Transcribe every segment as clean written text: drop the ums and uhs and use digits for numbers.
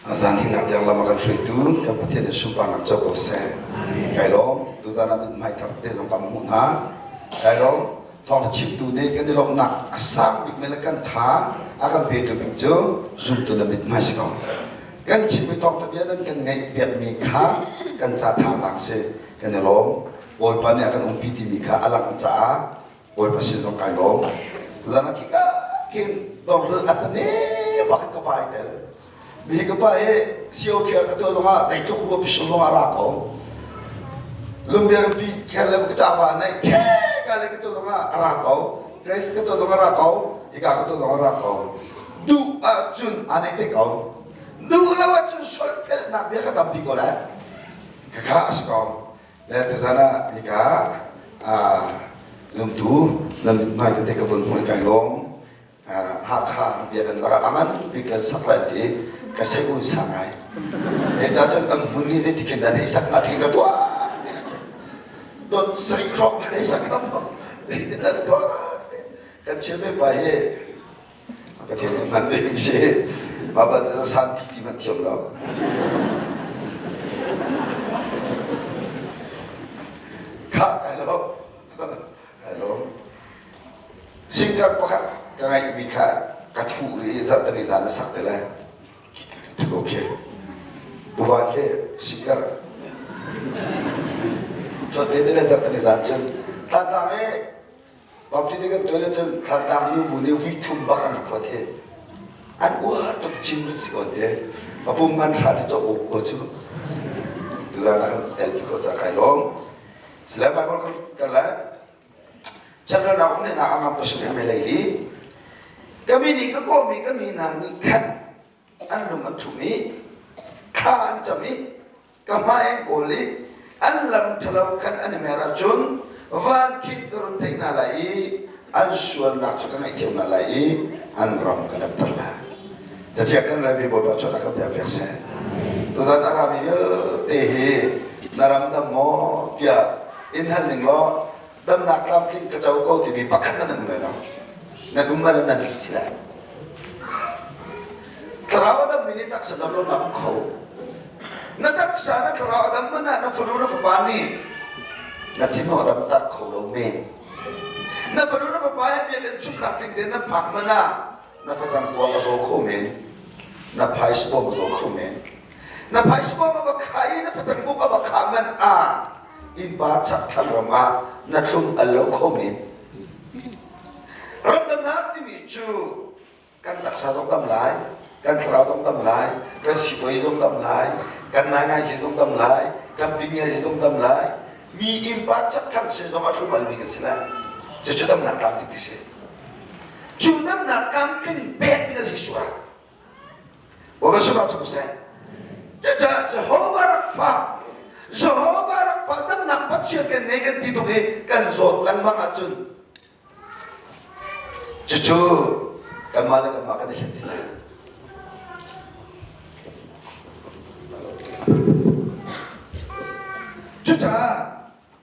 Zan hinak tiang lam a kan hruaitu kan Pathian in sunparnak co ko seh. Kai lawm. Tuzan ah mithmai thar te zong kan hmuh hna. Kai lawm. Thawngtha chimtu nih kan i lawmhnak a sang bik le kan tha a kan petu bik cu zumtu na mithmai si ko. Kan chimmi thawngtha bia nan kan ngaih piakmi kha kan ca thazaang si. Kan i lawm. Bawipa nih a kan umpi timi kha a langh caah Bawipa sin zong kai lawm. Tuzan ah khika khin dawrhlul a tane bak in ka pa i tel. Mi ka pa hi sio thiar ka tuah zongah zeitluk rua pisung zongah ra ko. Lungbiang pi kher le ka ca pa nei khe ka le ka tuah zongah a ra ko. Grace ka tuah zongah ra ko. Hika ka tuah zongah ra ko. Duh ahcun a nei te ko. Duh lo ahcun solphelhnak bia ka tampi ko lai. Khakha a si ko. Le tuzan ah hika zumtu nan mithmai tete ka vun hmuh kai lawm. Hakha biakinn lakah a ngan bik kan sak lai ti ka sei un sa ngai. E ca cun an hmun hi zeiti khin dah hei sak hnga ti ka tuah. Dot sarih hrawng hei sak hnga maw? Zeiti dah tuah kan chimmi pa hi Pathian nih hman ding si. Mah bal te san ti ti hmanh thiam lo. Khah kai lo. Kai lo. Singkar pakhat ka ngaihmi kha ka thuh ri i zarhtani zan a sak te lai. Okay. Buban ke singkar. Chawte te le zarhtani zan cun tlatang i Baptist kan tuan ahcun thlatang nu bu nih vui thum bak an khuat hi. An uar tuk cim si ko te. A pum man hra te cawk bu ko cu. Tuzan ah kan tel pi ko ca kai lawm. Sile Bible kan kan lai. Chanrana um ne na angam pasuk me lei li. Kami nih ka kawmi kami hna nih khan an lung an ṭhum i thla an cam i ka hmai an kawl i an lam ṭhalo khan an i mer ahcun van khin ka run theih hna lai i an sualnak cu ka ngaihthiam hna lai i an ram ka damter lai. Cathiang kan relmi Bawipa cu a kan piak seh. Tuzan a rami vialte hi na ram dam maw tiah in hal ning law damnak tlamtling ka co ko timi pakhat nan um lai lo. Nan um man nan thli si lai. Thlarau a dammi nih taksa dam lonak um kho. Na taksa na thlarau a dam man ah na fanu na fapa nih na thinlung a damter kho lo men. Na fanu na fapa he biakinn chungkhar tling tein nan phak man ah na facang kuang a zaw kho men na phaisa bawm a zaw kho men na phaisa bawm a va kha i na facang buk a va kha man ah innpa chak thlang ram ah na thlum al lo kho men ramdamnak timi cu kan taksa zong dam lai kan thlarau zong dam lai kan sipuai zong dam lai kan naingai zong dam lai kan pingngai zong dam lai mi innpa chak thlang sin zong a thlum al mi kan si lai cucu damnak tlam ti si Cu damnak tlamtling pek ding a si sual. Bawipa sungah cung seh. Cucaah Jehovah rak fa, Jehovah rak fa damnak Pathian kan ngei kan ti tuk i kan zawt lengmang ahcun cucu kanmah le kanmah kan i hlen si lai. Cucaah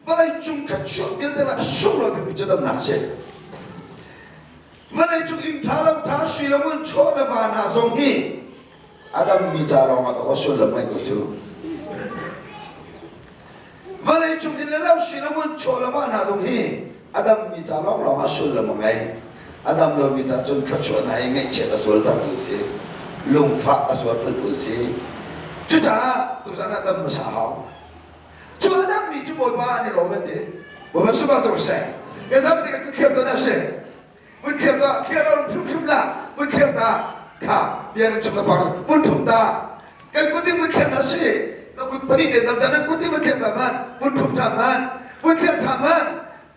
Vawleicung kha chuah vialte lah sunglawi bikmi cu damnak a si. Vawleicung inn ṭha lo ṭha sui lo ngun chaw le va hna zong hi a dammi ca lawng ah dawh sullam ngei ko cu. Vawleicung inn le lo sui lo ngun chaw le va hna zong hi a dammi ca lawnglawng ah sullam a ngei. A dam lomi ca cun thluachuahnak hi ngaihchiat a zualtertu a si. Lungfah a zualtertu a si. Cucaah tuzan ah dam hmasa a hau. Cu a dammi cu Bawipa an i lawm an ti. Bawipa sungah cu seh. Ka zam tikah ka thiam tawn a si. Vun thiam ta, thiam lo hrimhrim la, vun thiam ta. Kha bia kan chung ka pang, vun thum ta. Kan kut in vun thiam ta si. Na kut pahnih te nam ta nan kut in vun thiam ta man, vun thum ta man, vun thiam ta man.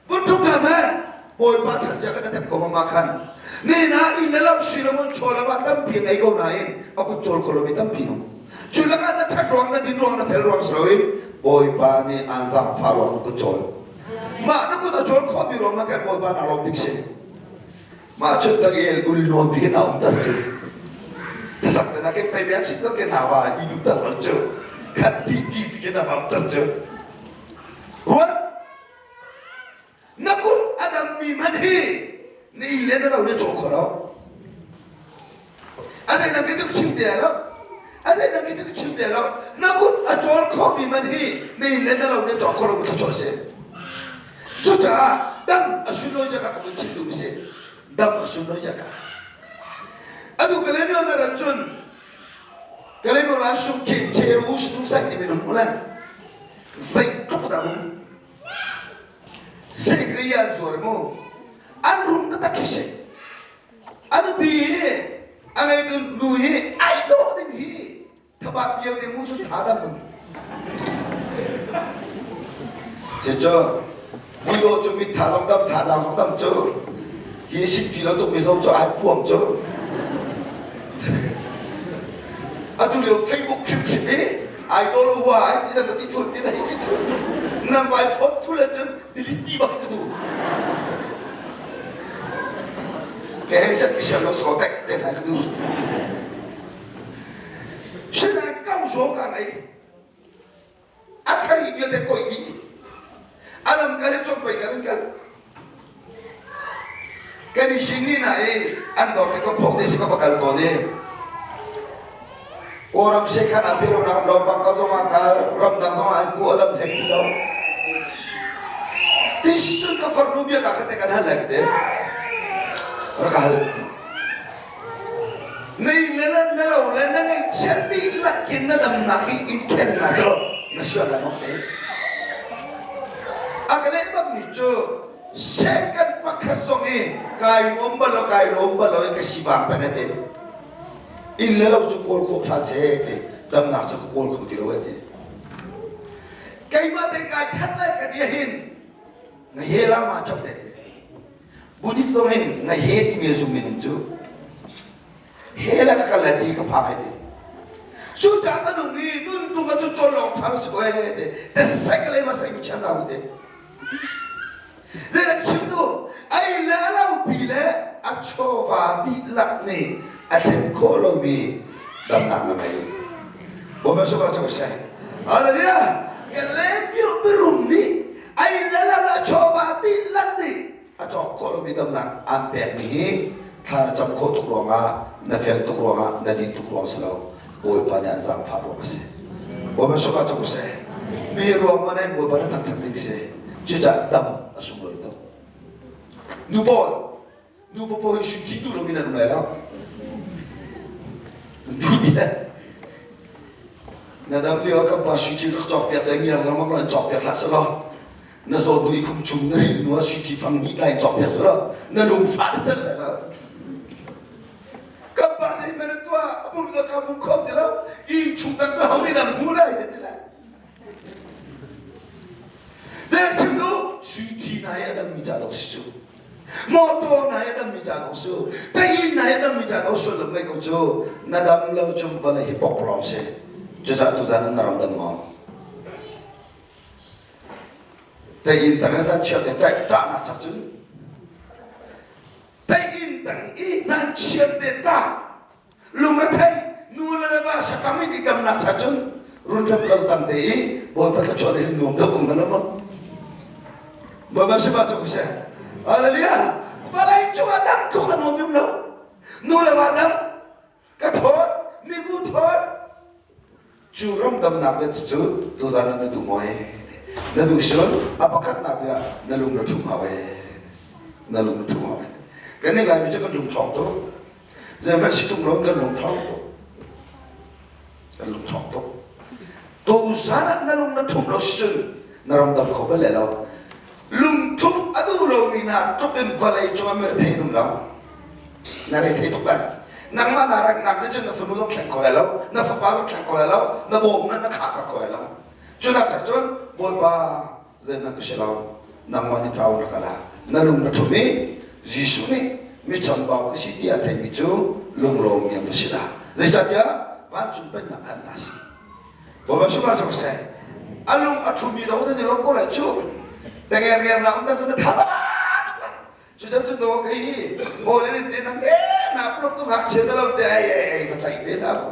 Vun ṭhum hna hmanh Bawipa ṭhatzia kha na tep ko ma khan. Ni na inn le lo si lo ngun chaw lam ah tampi ngei ko nain a kut cawl kho lomi tampi nung. Cu lakah na ṭhat ruang na din ruang na fel ruang si loin Bawipa nih aan zaangfah ruang na kut cawl. Mah na kut a cawl khawhmi ruang ma khan Bawipa naa lawm bik si. Mah cun ka el ul nawn pi na umter cu. Tasak te na ke pei biak sin ke na wa i duh ter lo cu. Khat ti ti ke na ma umter cu. Ruat Na kut a dammi hmanh hi na inn le na lo na cawh kho lo. A zeidang ke cu ka chim te lo. A zeidang khi cu chim te lo. Na kut a cawl khomi man hi na inn le na lo nih cawk kho lo thluachuah a si. Cucaah dam a sunlawi zia kha ka vun chim duh si. Dam a sunlawi zia kha. Atu Kalaymyo na rat cun Kalaymyo la sungkhin cheru snu sai timi na hmu lai. Zeitluk dah um. Sikri an zuar mu. An rum taktak khi si. A nupi hi a ngeitu nu hi ai dawh ding hi thabat lio te mu cu tha dam mun. Cucu mui dawh cu mit tha zong dam tha zang zong dam cu hi sikpi lo tuk mi zong cu ai puam cu. Atu lio Facebook hrimhrim hi idol hua ai ti na ti thun ti na hi ti thun nan vai phot thu le cun delete ti bak ka duh. Ke hei set ka siang lo si ko tek te hna ka duh. Sinain kau zong ka ngei. A thari vialte koi dih. A lam kal i congpei kal in kal. Kan i hing ni na i an dawr hi ka phok te si ka va kal tawn i Kawlram sekhan ah philo nak lo bang ka zong ah kal ramdang zong ah an ku adam hleng ti lo. Tis cun ka farnu bia ka khat kan hal lai ka te. Rak hal. Nei le le na lo le na ngaihchiat dihlak in na damnak hi in khen na cu na sian lai maw te. A ka leh bangmi cu second pakhat zong i kai nuam bal lo kai lawm bal lo i ka si bang peng te. Inn le lo cu kawl khawh hlah seh ti damnak cu ka kawl kho ti lo eh ti. Keimah te kai that lai ka ti hin na he la ma chok te ti. Buddhist zong hin na he timi zum minung cu he la ka kal lai ti ka phak ti. Cu ca ka nung i nun tung cu chol lawng thar si ko eh ti. Te sek le ma sek mi chan na ti. Zeidah chim duh? Ei le a lopi le a chawva dihlak nih a thlen khawh lomi damnak na ngei. Bawipa sungah cu seh. Hallelujah! Kan le mirum nih ei le lo le a chawva dihlak nih a cawk khawh lomi damnak aan pekmi hi thla na cam khawh tuk ruangah na fel tuk ruangah na din tuk ruang si lo. Bawipa nih an zaangfah ruang a si. Bawipa sungah cu seh. Mi ruang man in Bawipa na thangthat ding si. Cucaah dam a sunglawi tuk. Nu pawl, nu pawl hi sui thi duh loin an um lai lo. Duh di Na dam lio kan pa sui thi rak cawk piak te ngiar lengmang lo in cawk piak hlah selaw na zawt dui khum chung na rin nu ah sui thi fang hnih lai cawk piak selaw na lung fah na cel lai lo. Kan pa zei men tuah a pum ka mu kho ti lo inn chung dang ka ho nih dang hmu lai na ti lai. Zei chim du suiti na hi a dammi ca dawh si cu. Motor na hi a dammi ca dawh si. Ka inn na hi a dammi ca dawh sullam ngei ko cu. Na dam lo cung vawlei hi pokpalawng si. Cucaah tuzan na ram dam maw? Ta inn tang zan chiat te ṭah ṭahnak chak cun ta inn tang i zan chiat te ṭah lungrethei nu le va sakam in i kamnak cha cun runrep lo tam te i Bawipa thluachuah nih nuam deuh kum lo maw Bawipa sifah cu seh Hallelujah vawlei cungah dang tluk a nuam yum lo nu le va dang ka thawt mibu thawt Cu ramdamnak bia cu tuzan ah na duh maw ee? Na duh siloin a pakhatnak bia na lung na ṭhum hau ee. Na lung na ṭhum hau ee. Kan nih Laimi cu kan lung ṭhawng tuk. Zeihmanh si ṭung loin kan lung ṭhawng tuk. Kan lung ṭhawng tuk. Tuzan ah na lung na ṭhum lo si cun na ramdam kho bal le lo. Lungthum a duh lomi hna tluk in vawlei cungah mi rethei an um lo. Na rethei tuk lai. Nangmah naa renghnak nih cun na fanu zong thleng kho lai lo, na fapa zong thleng kho lai lo, na bawm na na khahter kho lai lo. Cu nak cah cun Bawipa zeihmanh ka si lo, nangmah nih ṭau na ka la. Na lung na ṭhum i Jesuh nih mi chambau ka si ti a theimi cu lunglawmmi an va si dah. Zeicahtiah vancung pennak an ta si. Bawipa sungah cu seh a lung a ṭhumi lo nan i lawm ko lai cu tenger nger na um dah na tha cu cu cu no kei hi hawl in te nang e na plok tu ngakchia na lo te ai ai ai ma chai ve na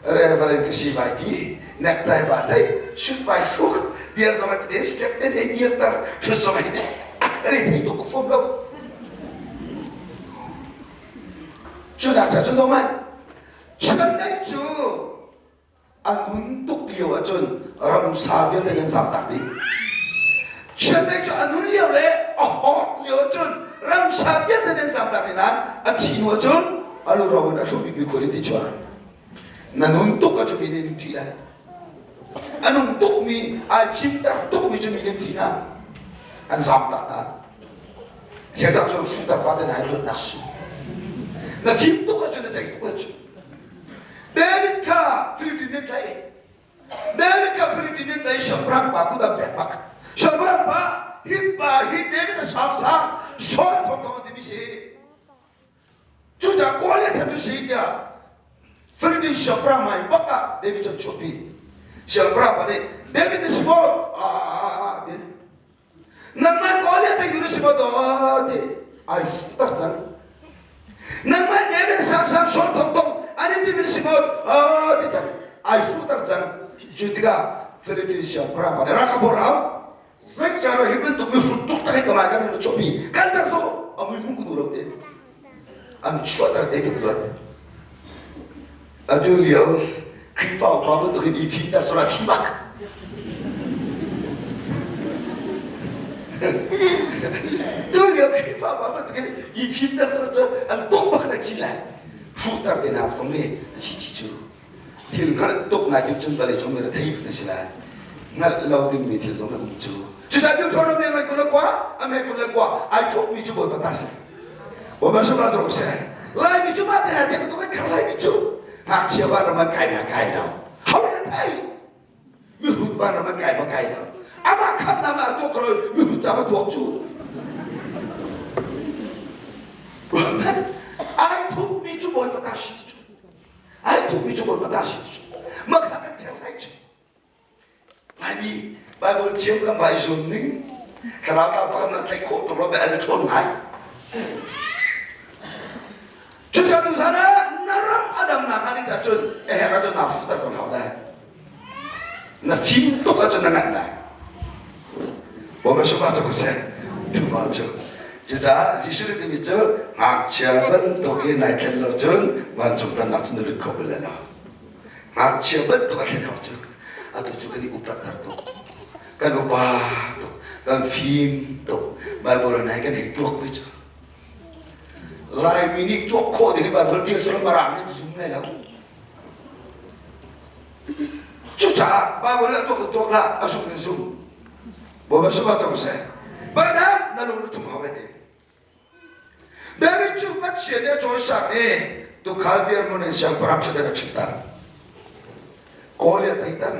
reverend ka si vai ti necktie ba thai shoot vai hruk dir zong ai te step te thei dir tar thut zong ai te re thei tuk fom lo cu nak cha cu zong man Chiandeih cu a nun tuk lio ahcun ramsa vialte nan zamtak dih. Chiandeih cu a nun lio le a hawk lio ahcun ramsa vialte nan zamtak dih nain a thi hnu ahcun a luro in a hrum bikmi khua ti chuah. Na nun tuk ahcun mi nih an ṭih lai. A nung tukmi, ai fimter tukmi cu mi nih an ṭih hna. An zamtak hna. Siangcang cu hruhter pa te na luatnak si. Na fim tuk ahcun na ceih tuk ahcun. David kha Philippine nih tlaih. David kha Philippine nih tlaih siangpahrang pa kut an pek bak. Siangpahrang pa hi pa hi David a sang sang Saul a thong thong timi si. Cucaah Goliath kha tu si tiah Philippine siangpahrang mai bak ah David cu an chuahpi. Siangpahrang pa nih David na si maw? Ah, ti. Nangmah Goliath teitu na si maw daw ti ai tar cang. Nangmah David sang sang Saul thong thong an in timi na si maw ti cang. Ai tar cang. Cu tikah Philippine siangpahrang pa nih rak ka ram Zeicahtiah hi bantuk mihrut tuk tak hi ka kan in chuahpi kalter cu a mui hmu ku duh lo te an chuahter David luat atu lio Khrihfa upa bantuk in i fimter sora thi bak tu lio Khrihfa upa bantuk in i fimter sora cu an tuk bak na thi lai hruhter te hna zong hi a chi chi cu Thil hngalh tuk ngai ding cun vawlei cung mi rethei na si lai. Hngalh lo dingmi thil zong a um cu. Cucaah Deuteronomy a ngai 21 a me 21 ai thawkmi cu Bawipa ta si. Bawipa sungah zong seh. Laimi cu mah te na te ka khar Laimi cu ngakchia van ram an kai na kai lo. Ho na thei? Mihrut van ram an kai ma kai lo. Amah khamnak ma tuak ko lo mihrut ca ma tuak cu. Ai thupmi cu Bawipa ta si cu. Ai thupmi cu Bawipa ta si mah kha kan kher lai cu. Laimi Bible thiam kan vai zuam ning thlarau ta pakhat nan tlaih khawh tuk lo an i ṭhawn ngai. Cucaah tuzan ah na ram a damnak hnga ding caah cun a herh ahcun naa fuhter zong hau lai. Na fim tuk ahcun na nganh lai. Bawipa sungah cu seh thuma cu. Cucaah Jesuh nih timi cu ngakchia bantuk in nai thlen lo cun vancung pennak cu na lut kho bal lai lo. Ngakchia bantuk a thlen hau cu atu cu kan i upatter tuk. Kan upa tuk, kan fim tuk. Bible nai kan hei tuak ve cu. Laimi nih tuak khawh ding hi Bible ṭial selaw Mirang nih zum lai lo. Cucaah Bible nih a tuak in tuak hlah, a sung in sung. Bawipa sungah cang seh. Pakhat na lung thum hau ti. David cu Pathian nih a cawisak i tuukhal dirhmun in siangpahrang ṭhutdan a ṭhutter. Goliath a teiter.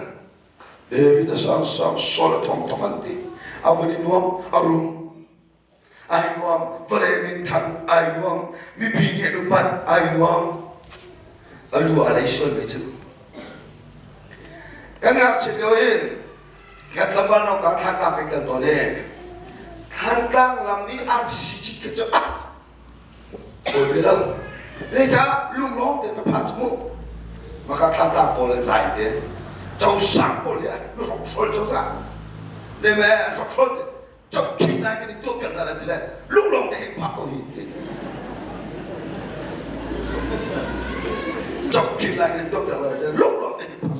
David a sangsang, Saul a thongthong an ti. A vun i nuam, a rum. Ai nuam, vawlei minthang ai nuam, mipi nih an upat ai nuam. A lu a lei sual ve cu. Kan ngakchiat lio hin kan tlangval no ka Thlantlang kan kal tawn i Thlantlang lam i RTC cit kha cu ah kawi ve lo. Zeicah lunglawm te na phan cu mu. Maka Thlantlang pawl an zai te. Cosang pawl hi an hrokhrawl cozah. Zeimeh an hrokhrawl te. Cokhin lai kan i tuahpiak hna lai ti le lunglawm te hei phak ko hi ti. Cokhin lai kan i tuahpiak hna lai ti le lunglawm te hei phak.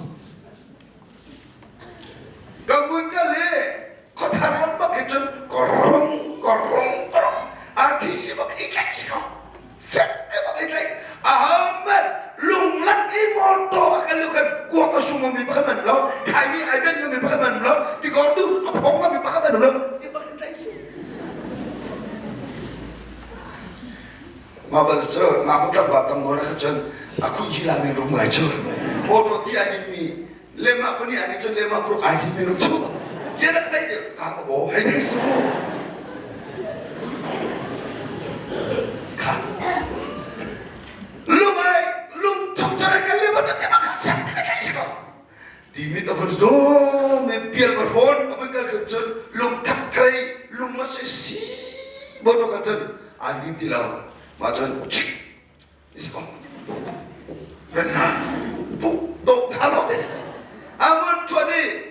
Ka mun ka le khuathar lon bak hi cun korong korong korong RTC bak i tlaih si ko. Fek te bak i tlaih. Ahaman lunglak i motor a kan lu kan kuak a sung mi pakhat man lo, khaimi ai ben mi pakhat man lo, tikor du a phong mi pakhat man lo, ti bak in tlaih si. Mah bal cu mah mu tlangval tam nawn khan cun a khuh la men rum ngai cu. Auto ti an in mi lema kuni an cun lema pruk ai hin minung cu. Yan ak tai ka ka bo hei ding su. Kha. Lumai lung thuk chare kan lema cun ema kha sak te kai si ko. Ti mit a vun zum i pial va hrawn a vun kal khan cun lung thak threi lung ma si si bo to kan cun ai nim ti lo. Ma cun chik is ko. Ren na bu do tha lo des. A vun chuat i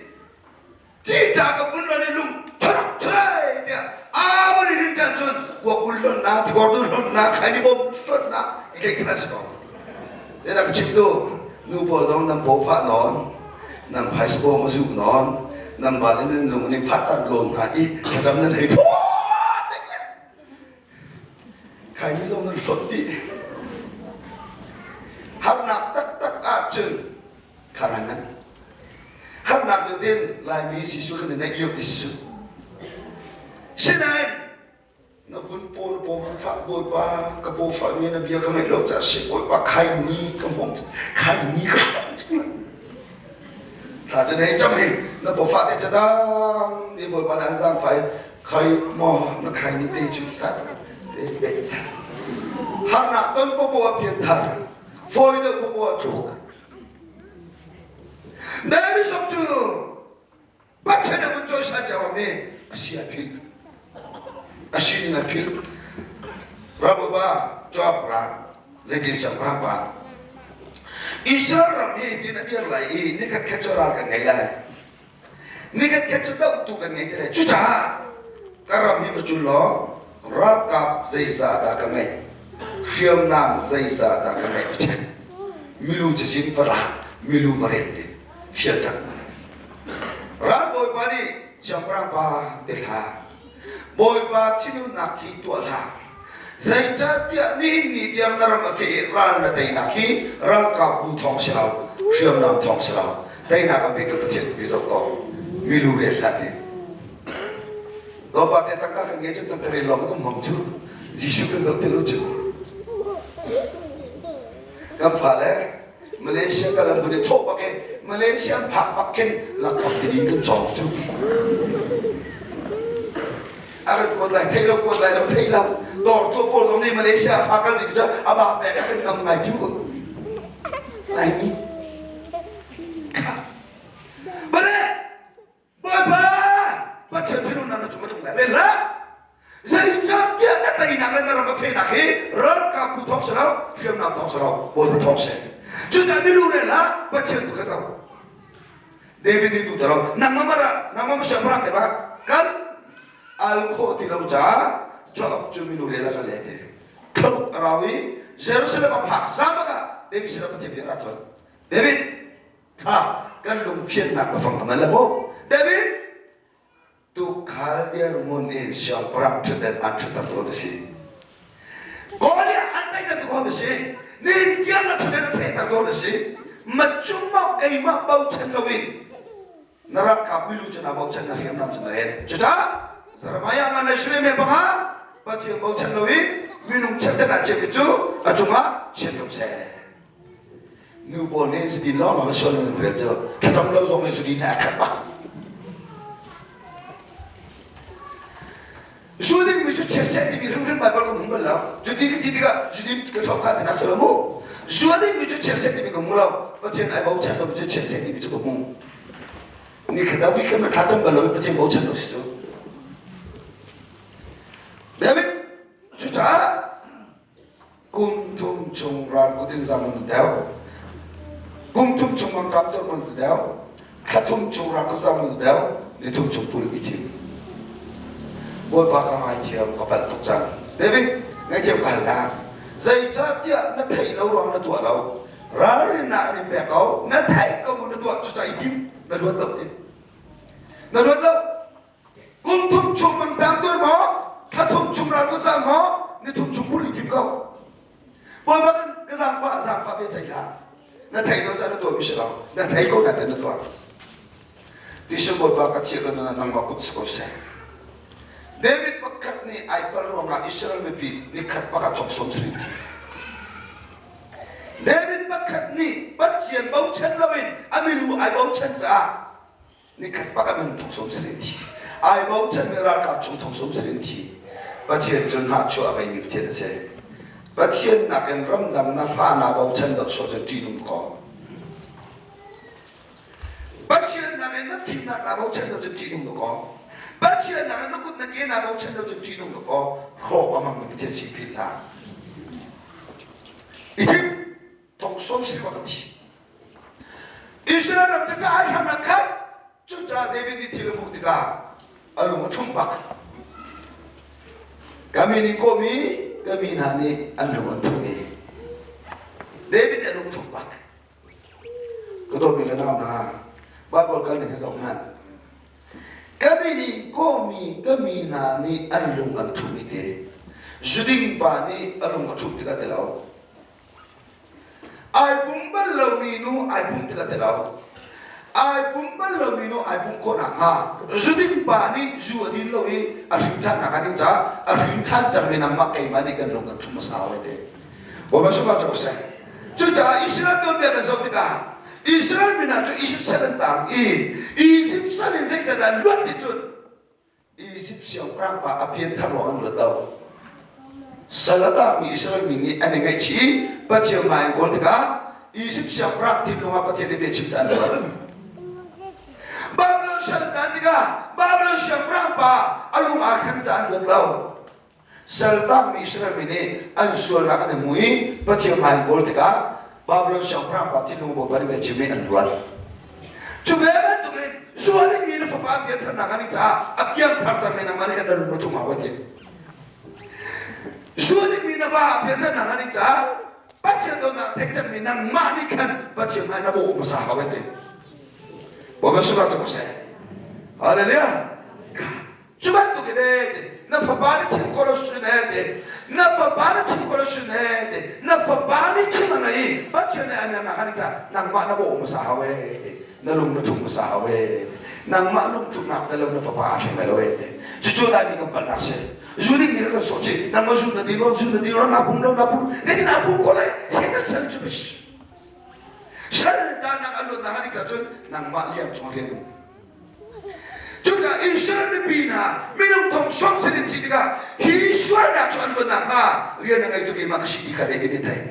Ṭihṭa ka vun lon i lung churak churai tiah aa vun i rin ṭhan cun kuak bul hlonhnak, tikor dur hlonhnak, khaini bawm hlonhnak i tlaih khan a si ko. ka chim duh nu pawl zong nan paw fah nawn nan phaisa bawm a zuh nawn nan val in nan lung an in fahter lawn hna i thlacam nan hei phawt Khaini zong nan hlawt dih. Harnak taktak ahcun kha nan. Harnak nih din Laimi Jesuh kan i neih lio ti si. Sinain na vun paw na paw vun fah bawipa ka paw fah mi na bia ka ngaih lo caah si bawipa khaini ka hmawm khaini ka hmawm thla cu nei cam hi na paw fah te cadam i bawipa na an zaangfah i Khai maw na khai ni te cu harnak ton popo a pian thar fawi deuh popo a tluk David zong cu Pathian a vun cawisan cio mi a si a philh a sining a philh Raboba Joab ra zeitin siangpahrang pa Israel ram hi tin a dir lai i nikhat khat cu ral kan ngei lai Nikhat khat cu dohtu kan ngei te lai. Cucaah ka ram hi va cul law ralkap zeizah dah ka ngeih, hriamnam zeizah dah ka ngeih va check. Milu cazin va la, milu va rel ding, fial cang. Ralbawipa nih siangpahrang pa te hlah, Bawipa thinhunnak hi tuah hlah. Zeicahtiah nihin ni tiang na ram a feh i ral na teinak hi ralkapbu thawng si lo, hriamnam thawng si lo. Teinak a bik Pathian tu zoh ko. Milu rel hlah ti. Bawipa te taktak kan ngei cu kan rel lawng kan hmang cu. Jesuh kan zoh ti lo cu. Kan fale Malaysia kal an vun i thawh bak i Malaysia an phak bak khin lakphak tidin kan cawng cu. A kan kuat lai theih lo kuat lai lo theih lo dawr tuah pawl zong nih Malaysia fa kal ding cu a ba pek a kan ngam ngai cu. Laimi. Bare Bawipa Pathian thinhunnak na cung a tlung lai rel hlah zeicahtiah na teinak le na ram a fehnak hi ralkapbu thawng si lo hriamnam thawng si lo Bawipa thawng si cucaah milu rel hlah Pathian tu kha zoh David nih tu taro nangmah mara nangmah siangpahrang te ba kan al khawh ti lo caah Joab cu milu rel ah ka le te thlaruk a rau i Jerusalem a phak zam ah David sinah Pathian bia ra cun David Kha kan lungfiannak a fang a mal maw? David tukhal dirhmun in siangpahrang ṭhutdan an ṭhutter tawn a si. Goliath an teiter tawn a si. Nihin tiang na ṭhutdan a fehter tawn a si. Macungmah keimah bochan loin na ralkap milu cu na bochan na hriamnam cu na rel. Cucaah Jeremiah ngan le Shiremia panga Pathian bochan loin minung chiatchan ah chiami cu a cungah chiat tum seh. Nu pawl nih zudin lawnglawng sual nan rian cu thlacam lo zong in zudin he a khat bak. Zu dingmi cu chiatset timi hrimhrim Baibal kan hmu bal lo. Zudi ka ti tikah zudin ka ṭhawk kha tina si lo mu. Zu a dingmi cu chiatset timi ka hmu lo. Pathian ai bochan lomi cu chiatset timi cu ka hmu. Nikhat ah weekend na thlacam bal lo Pathian bochan lo si cu. David cucaah Kum thum chung ral kut in zam an deuh. Kum thum chung mangṭam tuah an deuh. Thla thum chung ral kut zam an deuh. Ni thum chung pul i thim. Bawipa ka ngaithiam ka palh tuk cang. David, ngaithiam ka hal na. Zeicahtiah na theih lo ruang na tuah lo. Ralrinnak an in pek ko. Na theih ko bu na tuah cucaah i thim. Na luat lo ti. Na luat lo. Kum thum chung mangṭam tuar maw? Thla thum chung ral ka cang maw? Ni thum chung pul i tim ko. Bawipa kan ka zaangfah zaangfah bia ceih hlah. Na thei lo caan na tuah mi si lo. Na thei ko na na tuah. Tisu Bawipa ka thiah ka nun ah nangmah kut si ko seh. David pakhat nih ai palh ruangah Israel mipi nikhat pakhat thong som sarih thi. David pakhat nih Pathian bochan loin a milu ai bochan caah Nikhat bak ah minung thong 70 thi. Ai bochanmi ralkap chung thong 70 thi. Pathian cu hnahchuah a ngeimi Pathian a si. Pathian nakin ramdang na fa naa bochan deuh sawh cu ṭihnung ko. Pathian nakin na fimnak naa bochan deuh cu ṭihnung ko. Pathian nakin na kut na ke naa bochan deuh cu ṭihnung ko. Hrawk a hmangmi Pathian si philh hlah. I thim thong sawm si bak a thi. Israel ram cu ka ai hram ah khan cucaah David nih thil a hmuh tikah a lung a ṭhumh bak. Ka mi nih kawmi ka mi hna nih an lung an ṭhumh i. David nih a lung ṭhumh bak. Ka dawtmi le nau hna, Bible kal ning hi zoh hmanh. Ka mi nih kawmi ka mi hna nih an lung an ṭhumh i te. Zuding pa nih a lung a ṭhumh tikah ti lo. Ai pum bal lomi nu ai pum tikah ti lo. Ai pum bal lomi nu ai pum khawh nakhnga zuding pa nih zu a din lo i a hrin ṭhannak a ding caah a hrin ṭhan cangmi nangmah keimah nih kan lung kan ṭhum hmasa hawi te. Bawipa sungah cu seh. Cucaah Israel tuanbia kan zoh tikah Israel mi hna cu Egypt sal an tang i Egypt sal in zeicahdah luat ti cun Egypt siangpahrang pa a pianthar ruang an luat lo. Sal a tangmi Israel mi nih an i ngaihchih i Pathian hmai in kawl tikah Egypt siangpahrang thinlung ah Pathian nih bia chim caan luat. Babylon sal an tan tikah Babylon siangpahrang pa a lung aa thleng caan luat lo. Saltangmi Israel mi nih an sualnak an i hmu i Pathian hmai in kawl tikah Babylon siangpahrang pa thinlung Bawipa nih bia chim i an luat. Cu ve bantukin zual dingmi na fapa piantharnak an i caah a piangthar cangmi nangmah nih khan na lung na ṭhum hau ti. Zual dingmi na va piantharnak an i caah Pathian dawtnak theih cangmi nangmah nih khan Pathian hmai na bawh hmasa hau ti. Bawipa sungah cu seh. Hallelujah. Cu bantuk in ee ti na fapa nih chim khawh lo sin ee ti na fapa nih chim khawh lo sin ee ti na fapa nih chim a ngei i Pathian nih a ngernak an i cah nangmah na bawh hmasa hau ee ti na lung na ṭhum hmasa hau ee ti nangmah lungṭhumnak tel lo na fapa aa thleng lai lo ee ti cucu Laimi kan palhnak si zu ding nih kan sawh chih nangmah zu na ding lo zu na ding lo na pum lo na pum zeitin aa pum ko lai Satan sal cu sal danak a luatnak an i cah cun nangmah liang chung rian um Cucaah Israel mipi hna minung thong sawm sin in thih tikah hi sualnak cu an luat nakhnga rian a ngeitu keimah ka si ti kha David nih theih.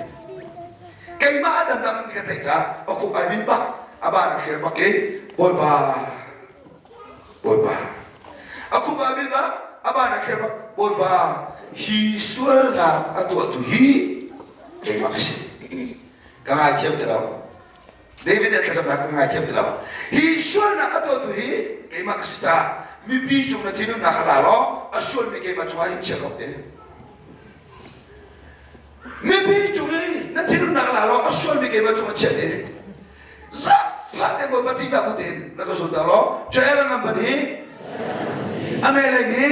Keimah a damnak ti ka theih caah a khuk ai min bak a ban a thlir bak i Bawipa Bawipa a khuk ai min bak a ban a thlir bak Bawipa hi sualnak a tuahtu hi keimah ka si. Ka ngaithiam ti lo. David nih thlacamnak ka ngaithiam ti lo. Hi sualnak a tuahtu hi keimah ka si caah mipi cung na thinhunnak kha la law a sualmi keimah cungah hin chia ko te. Mipi cung i na thinhunnak la law a sualmi keimah cungah chia te. Zaangfah te Bawipa ṭihzah bu tein na ka zulter law Joel a ngam ban hi a meleng hi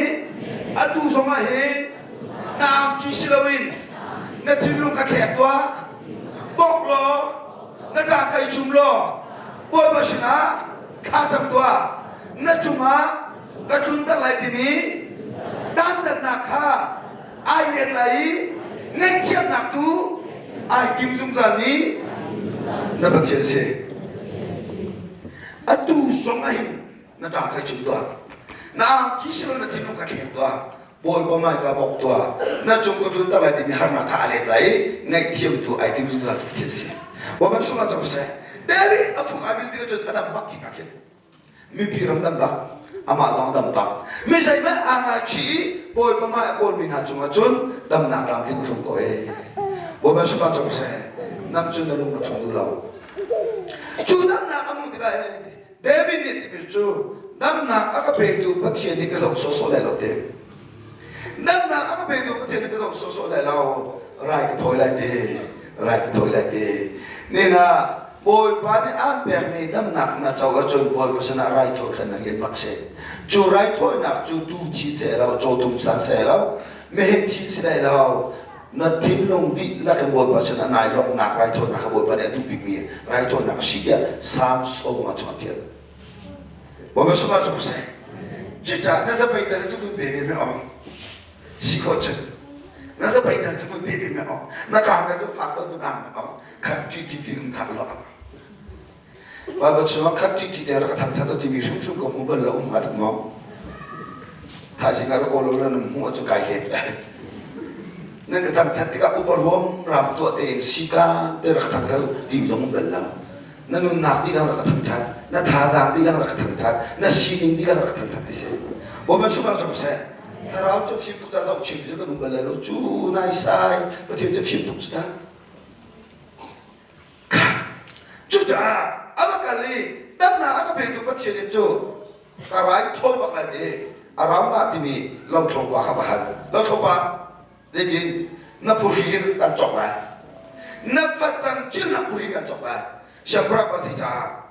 atu zongah hin na angki si loin na thinlung kha thlek tuah bok law na ṭa kha i chum law Bawipa sinah thla cam tuah na cungah ka tlunter lai timi dantatnak kha ai let lai i ngaihthiamnak tu ai tim zungzalmi na Pathian si. Atu zong ah hin na ṭa kha i chum tuah. Na angki silo na thinlung kha thleng tuah. Bawipa hmai ka bawk tuah na cung ka tlunter lai timi harnak kha a let lai i ngaihthiam tu ai tim zungzal tu Pathian si. Bawipa sungah cang seh. David a phung ai bil ti cun a dam bak khi ka khin. Mipi ram dam bak amah zong dam bak. Mi zeihmanh aa ngaichih i Bawipa hmai a kawlmi hna cungah cun damnak tlamtling a tlung ko ee. Bawipa sungah cang seh. Nang cu na lung a tlung duh lo. Cu damnak a hmuh tikah David nih timi cu damnak a ka petu Pathian nih ka zoh sawhsawh lai lo ti. Damnak a ka petu Pathian nih ka zoh sawhsawh lai lo. Rai ka thawi lai ti. Rai ka thawi lai ti. Nina Bawipa nih aan pekmi damnak na co ahcun Bawipa sinah raithawi kha na rian bak si. Cu raithawinak cu tuu thi seh lo, cawtum san seh lo, meheh thi si lai lo, na thinlung dihlak in Bawipa sinah nai lawmhnak raithawinak kha Bawipa nih a duh bikmi raithawinak a si tiah Salm 50 chung a ṭial. Bawipa sungah cu seh. Cucaah na zapei dal cu vun pe ve me aw. Si khawh cun. Na zapei dal cu vun pe ve me aw. Na kaa dal cu fak lo vun ang me aw. Khat ṭi ṭi tin um thak lo. Baibal chungah khat ṭi ṭi te rak thangṭhat a timi hrimhrim ka hmu bal lo um hnga dik maw? Thaizing ah rak kawl lo nan hmuh ahcun kai let lai. Nan ka thangṭhat tikah upa ruam ram tuah tein sika te rak thangṭhat ti zong um bal lo. Na nunnak dihlak rak ka thangṭhat, na thazaang dihlak rak ka thangṭhat, na sining dihlak rak ka thangṭhat ti si. Bawipa sungah cu seh. Thlarau cu fim tuk ca zoh chim cu kan um bal lai lo. Cu nai sai Pathian cu fim tuk cu ta. Cucaah a va kal i damnak a ka petu Pathian nih cu ka rai thawi bak lai ti a ramah timi lothlopa kha va hal. Lothlopa zeitin na phuhri in kan cawk lai. Na facang cilnak puri kan cawk lai. Siangpahrang pa si caah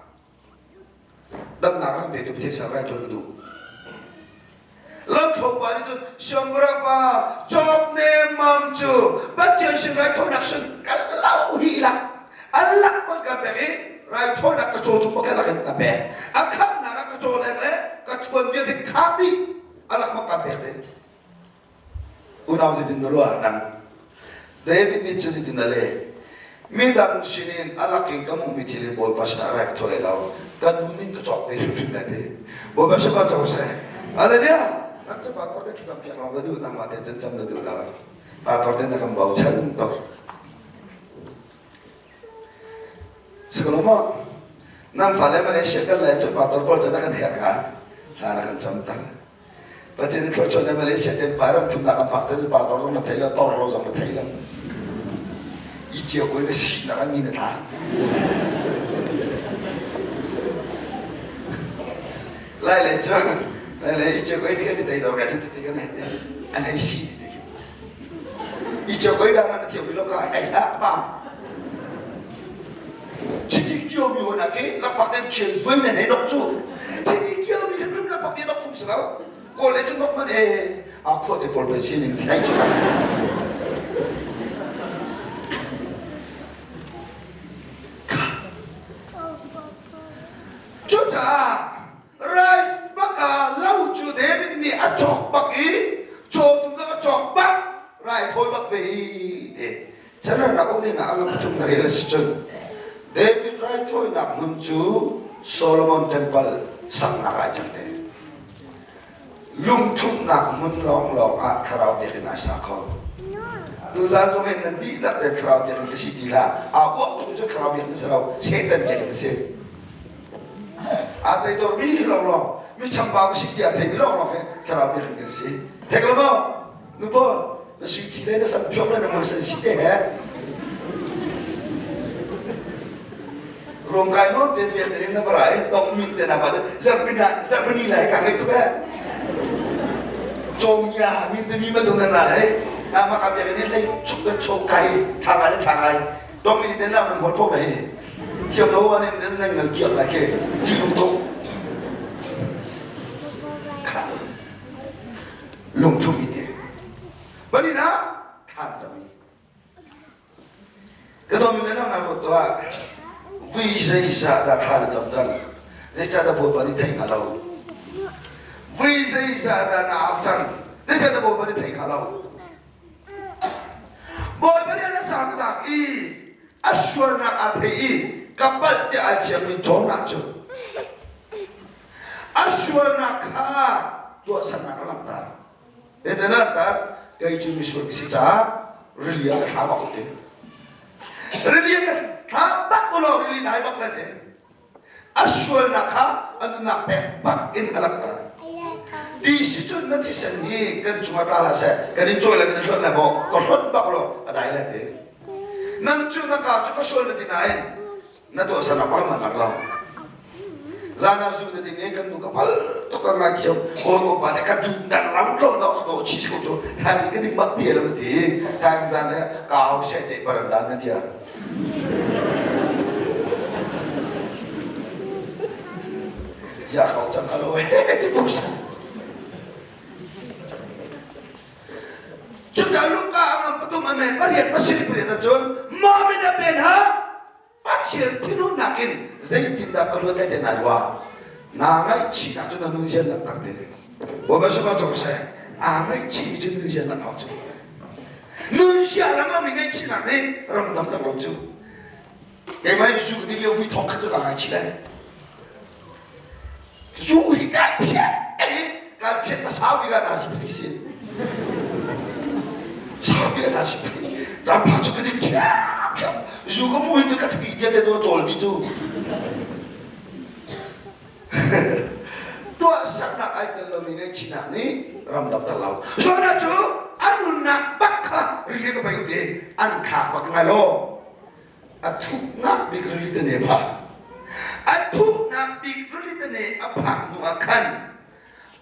damnak an petu Pathian sin raithawi ka duh. Lamthlo pa nih cun siangpahrang pa cawk nemmam cu Pathian sin raithawinak sin ka lo hi la an lak bang ka pek i raithawinak ka cawtu pakhat lak in ka pek a khamnak ah ka caw leng le ka thuan vialte kha dih a lak bang ka pek ding Unau zeitin na ruah nang? David nih cun hitin a leh. Midang sinin a lakin ka hmuhmi thil hi Bawipa sinah rai ka thawi lo. Kan nu nih ka cawk ve hrimhrim lai ti. Bawipa sin ma cawk seh. Hallelujah! Nang cu pastor te thlacam piak lawng na duh nangmah te cun cam na duh lo. Pastor te na kan bochan tuk. Siklo maw? Nang fale Malaysia kan lai cu pastor pawl cu na kan herh ka. Thla na kan cam ter. Pathian thluachuah na Malaysia ten pa ram thumnak an phak te cu pa tor zong na thei lo tor lo zong na thei lo i cio ko na si nak an ni na tla lai le cu lai le i cio ko ti kan ti dor ka chu ti kan hei an hei si ti khi i cio ko da man thiam lo ka ai ha pa chiti kio mi hona ke lakpak ten khian zuai men hei nok cu chiti kio mi hrim lakpak te nok phung si lo kawl le cu nok man e a khua te pawl pe si ning thai chu Cucaah rai baka lo cu David nih a cawk bak i cawtu zong a cawk bak rai thawi bak ve i ti Chanarnak um ning ah a pathum na rel a si cun David raithawinak hmun cu Solomon Temple saknak ah cang te. Lungthumhnak hmun lawnglawng ah thlarau biakinn ai sa kho. Tuzaan zong hin nan dihlak te thlarau biakinn ka si ti hlah. Aa uah tuk cu thlarau biakinn si lo, Satan biakinn a si. Aa teidor mi lawnglawng, mi chambau ka si tiah a theimi lawnglawng hi thlarau biakinn kan si. Thek lo maw? Nu pawl, na sui thi le na san phiok le na ngol san si te he ruam kai nawn te biak in na bara i tong min te na ba zarpina zarpini lai ka ngai tuk eh chong ya min te mi ma dung nan ra lai na ma ka biak in hlei chuk le chok kai thanga le thanga tong min te na nam hol thok lai thiam lo an in nan ngal kiak lai ke ti lung tuk lungthu i te banin ah thlan cam i ka dawmi le nang ruat tuah vui zeizah dah thla na cam cang zeicah dah bawipa nih thei hnga lo vui zeizah dah na au cang zeicah dah bawipa nih thei hnga lo bawipa nih na sangnak i a sualnak aa thei i ka palh tiah ai fiangmi Jonah cu A sualnak kha tuahsernak a langhter. Zeitin a langhter? Kei cu misual ka si caah rili ah ka thla bak te. Rili ah ka thla bak ulaw rili dai bak le te. A sualnak kha a nunnak pek bak in a langhter. Ti si cun na thisen hi kan cungah tla hlah seh, kan in cawi le kan in hlonh lai maw? Ka hlonh bak law a dai lai te. Nang cu na ka cu ka sual na ti nain na tuahsernak bang man lang lo zan ah zu na ding i kan nu ka pal tuk ka ngai thiam kawl ko pa nih ka duh dan ram lo no no chi ko cu thai ka ding bak ti lo ti thai zan le ka hau se te parandan na tia ya kau cang halo he ti puk Cucaah Luka a ngan pathum a men pariat pasarih pariat ahcun maw midang den ha Pathian thinhunnak in zeitindah ka ruat ai te nai rua naa ngaihchihnak cu na nunzian langhter te Bawipa sifah cawk seh aa ngaihchih cu nunzian lang hau cu nunzia lang lomi ngaihchihnak nih ram damter lo cu keimah in zu ka ding lio vui thong khat cu kaa ngaichih lai Zu hi kai phiat i kai phiat a sau bik ah nazi phei si. Sau bik ah nazi phei. Caan cu ka ding ṭhiamṭhiam. Zu ka mu hi cu ka thei vialte tu a cawl dih cu. Tuahsernak ai tel lomi ngaihchihnak nih ram damter lo. Jonah cu a nunnak bak kha rili ka pei te an thlak bak ngai lo. A thuknak bik rili tane phak. A thuknak bik rili tane a phak hnu ah khan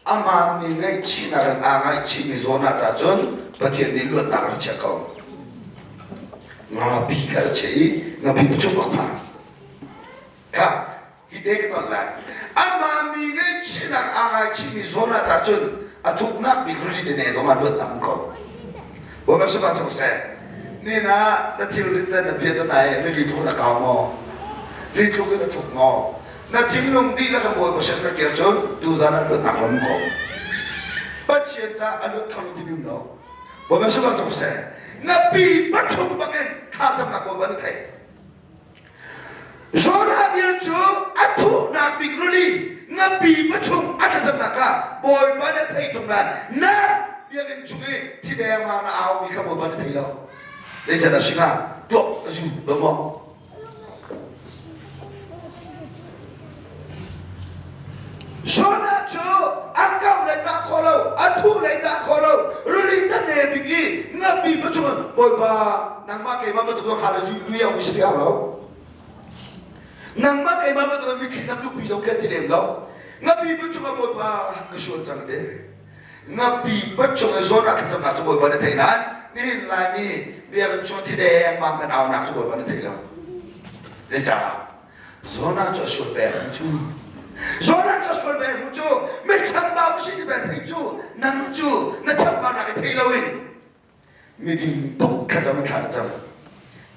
amah mi ngaihchihnak in aa ngaihchihmi zawn ah cun Pathian nih luatnak a rak chiah ko. Ngapi kha a chiah i ngapi pachung a phan. Kha hi te ka ton lai. Amah mi ngaihchihnak aa ngaichihmi zawn ah ca cun a thuknak bik rili te ne zong ah luatnak um ko. Bawipa sifah cu seh. Nin ah na thilrit le na bia na nai rili tluk in a kau maw? Ri tluk in a thuk maw? Na thinlung dihlak in Bawipa sin na kir cun tuzan ah luatnak ram ko. Pathian ca a luat kho ti bim lo. Bawipa sifah cu seh. Na pi pathum bangin thlacamnak Bawipa nih theih. Jonah bia cu a thuhnak bik rili ngapi pachung a thlacamnak ah Bawipa nih a theih tung nain na biakinn chung i thi dengmang na aumi kha Bawipa nih thei lo. Zeican a si hnga? Tuak a si lo maw? Jonah cu a kau lei dah khawh lo, a thuh lei dah khawh lo, rili tan ne bik i ngapi pachung Bawipa nangmah keimah bantuk zong kha le zu lui au si lo. Nangmah keimah bantuk mitthli na tupi zong khi ti lem lo. Ngapi pachung ah Bawipa ka sual cang te. Ngapi pachung i zawn ah thlacamnak cu Bawipa na theih nain nihin Laimi biakinn chung thi dengmang kan aunak cu Bawipa na thei lo. Zeicah? Jonah cu a sual peng cu. Jonah cu a sual peng cu mi chambau si ti peng thei cu nang cu na chambaunak i thei loin miding tuk thlacam thla na cam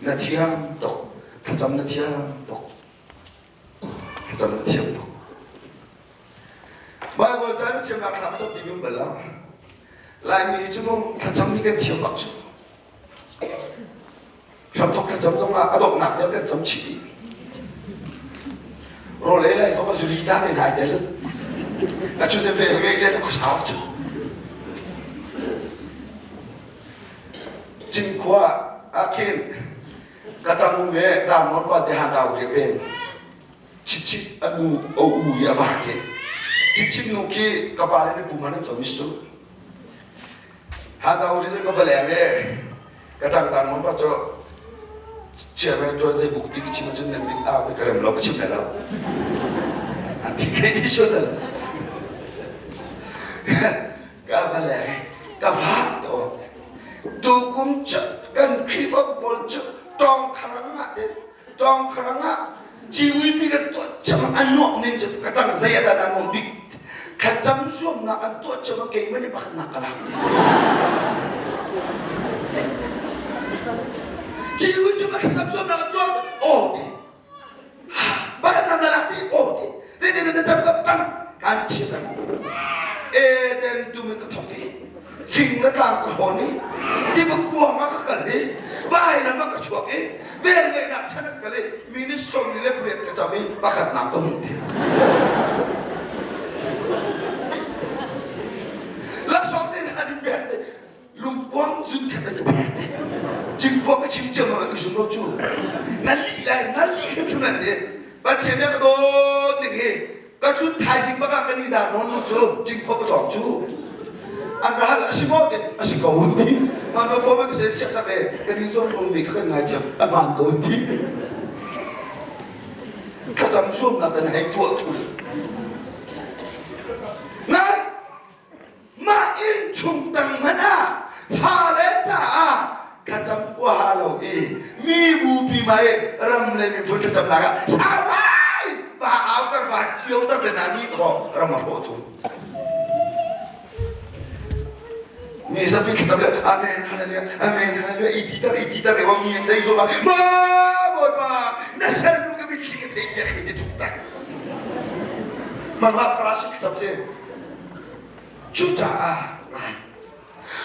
na thiam tuk thlacam na thiam tuk thlacam na thiam tuk Bible ca na thiamnak thla na cam ti bim bal lo Laimi cu mu thlacam hi kan thiam bak cu Hramthok thlacam zongah a donghnak tiang kan cam chih dih. Rawl ei lai zong a zuri ca te nai tel. A cu te vel ngei le na khuasau cu. Cinkhua ah khin ka ṭang me dam nawn pa te han dau te pen. Chichit a nu a u i a va khi. Chichit nu khi ka pa le ni pu man an co mis cu. Han dau ri ka va leng e ka ṭangtang mon pa cu chairman ṭuan zei buk ti ka chim cun nan min au ka rem lo ka chim lai lo an thi kai ti shot al ka va le ka va to tukum cu kan Khrihfabu pawl cu tawng kharang ah tawng kharang ah Ciwipi kan tuah cem an nuamh ning cu ka tang zei ah dah na nuam bik thlacam zuamnak an tuah cem ah keimah nih pakhatnak ka lak Ciwi cu ka thlacam zuamnak an tuah aw ti pakhatnak na lak ti aw ti zeitin na cam ka tang kan chim Eden dum in ka thok i fing le tlang ka hawn i tiva kuang ah ka kal i vailam ah ka chuak i velngeihnak chan ah ka kal i mi nih sawmli le pariat ka cam i pakhatnak ka hmuh ti laksawng te hna in pek te lungkuang zun khat an ka pek te cinkhua ka chim ciam ah ka zum lo cu na lih lai na lih hrimhrim an ti Pathian nih a ka dawt ning hi ka tlun thaizing bak ah kan i dar nawn nu cu cinkhua ka tlawng cu an ral a si maw ti a si ko un ti mah no fo ka se siak tak e kan in zong mi kha kan ngaithiam a hmaan ko un ti thlacam zuamnak kan hei tuah thul nai mah innchung tang hmanh ah fale caah thlacam huaha lo i mi bupi mai ram le miphun thlacamnak ah sau va auter va kioter te hna ni kho ram a hrawh cu mi zapi thlacam le amen hallelujah amen hallelujah i ti tar i ti tar i mi an dei zo ma ma bawipa na sernu ka mitthli ka thei tiah khi ti tuk tak mangla farasi thlacam si Cucaah ngai.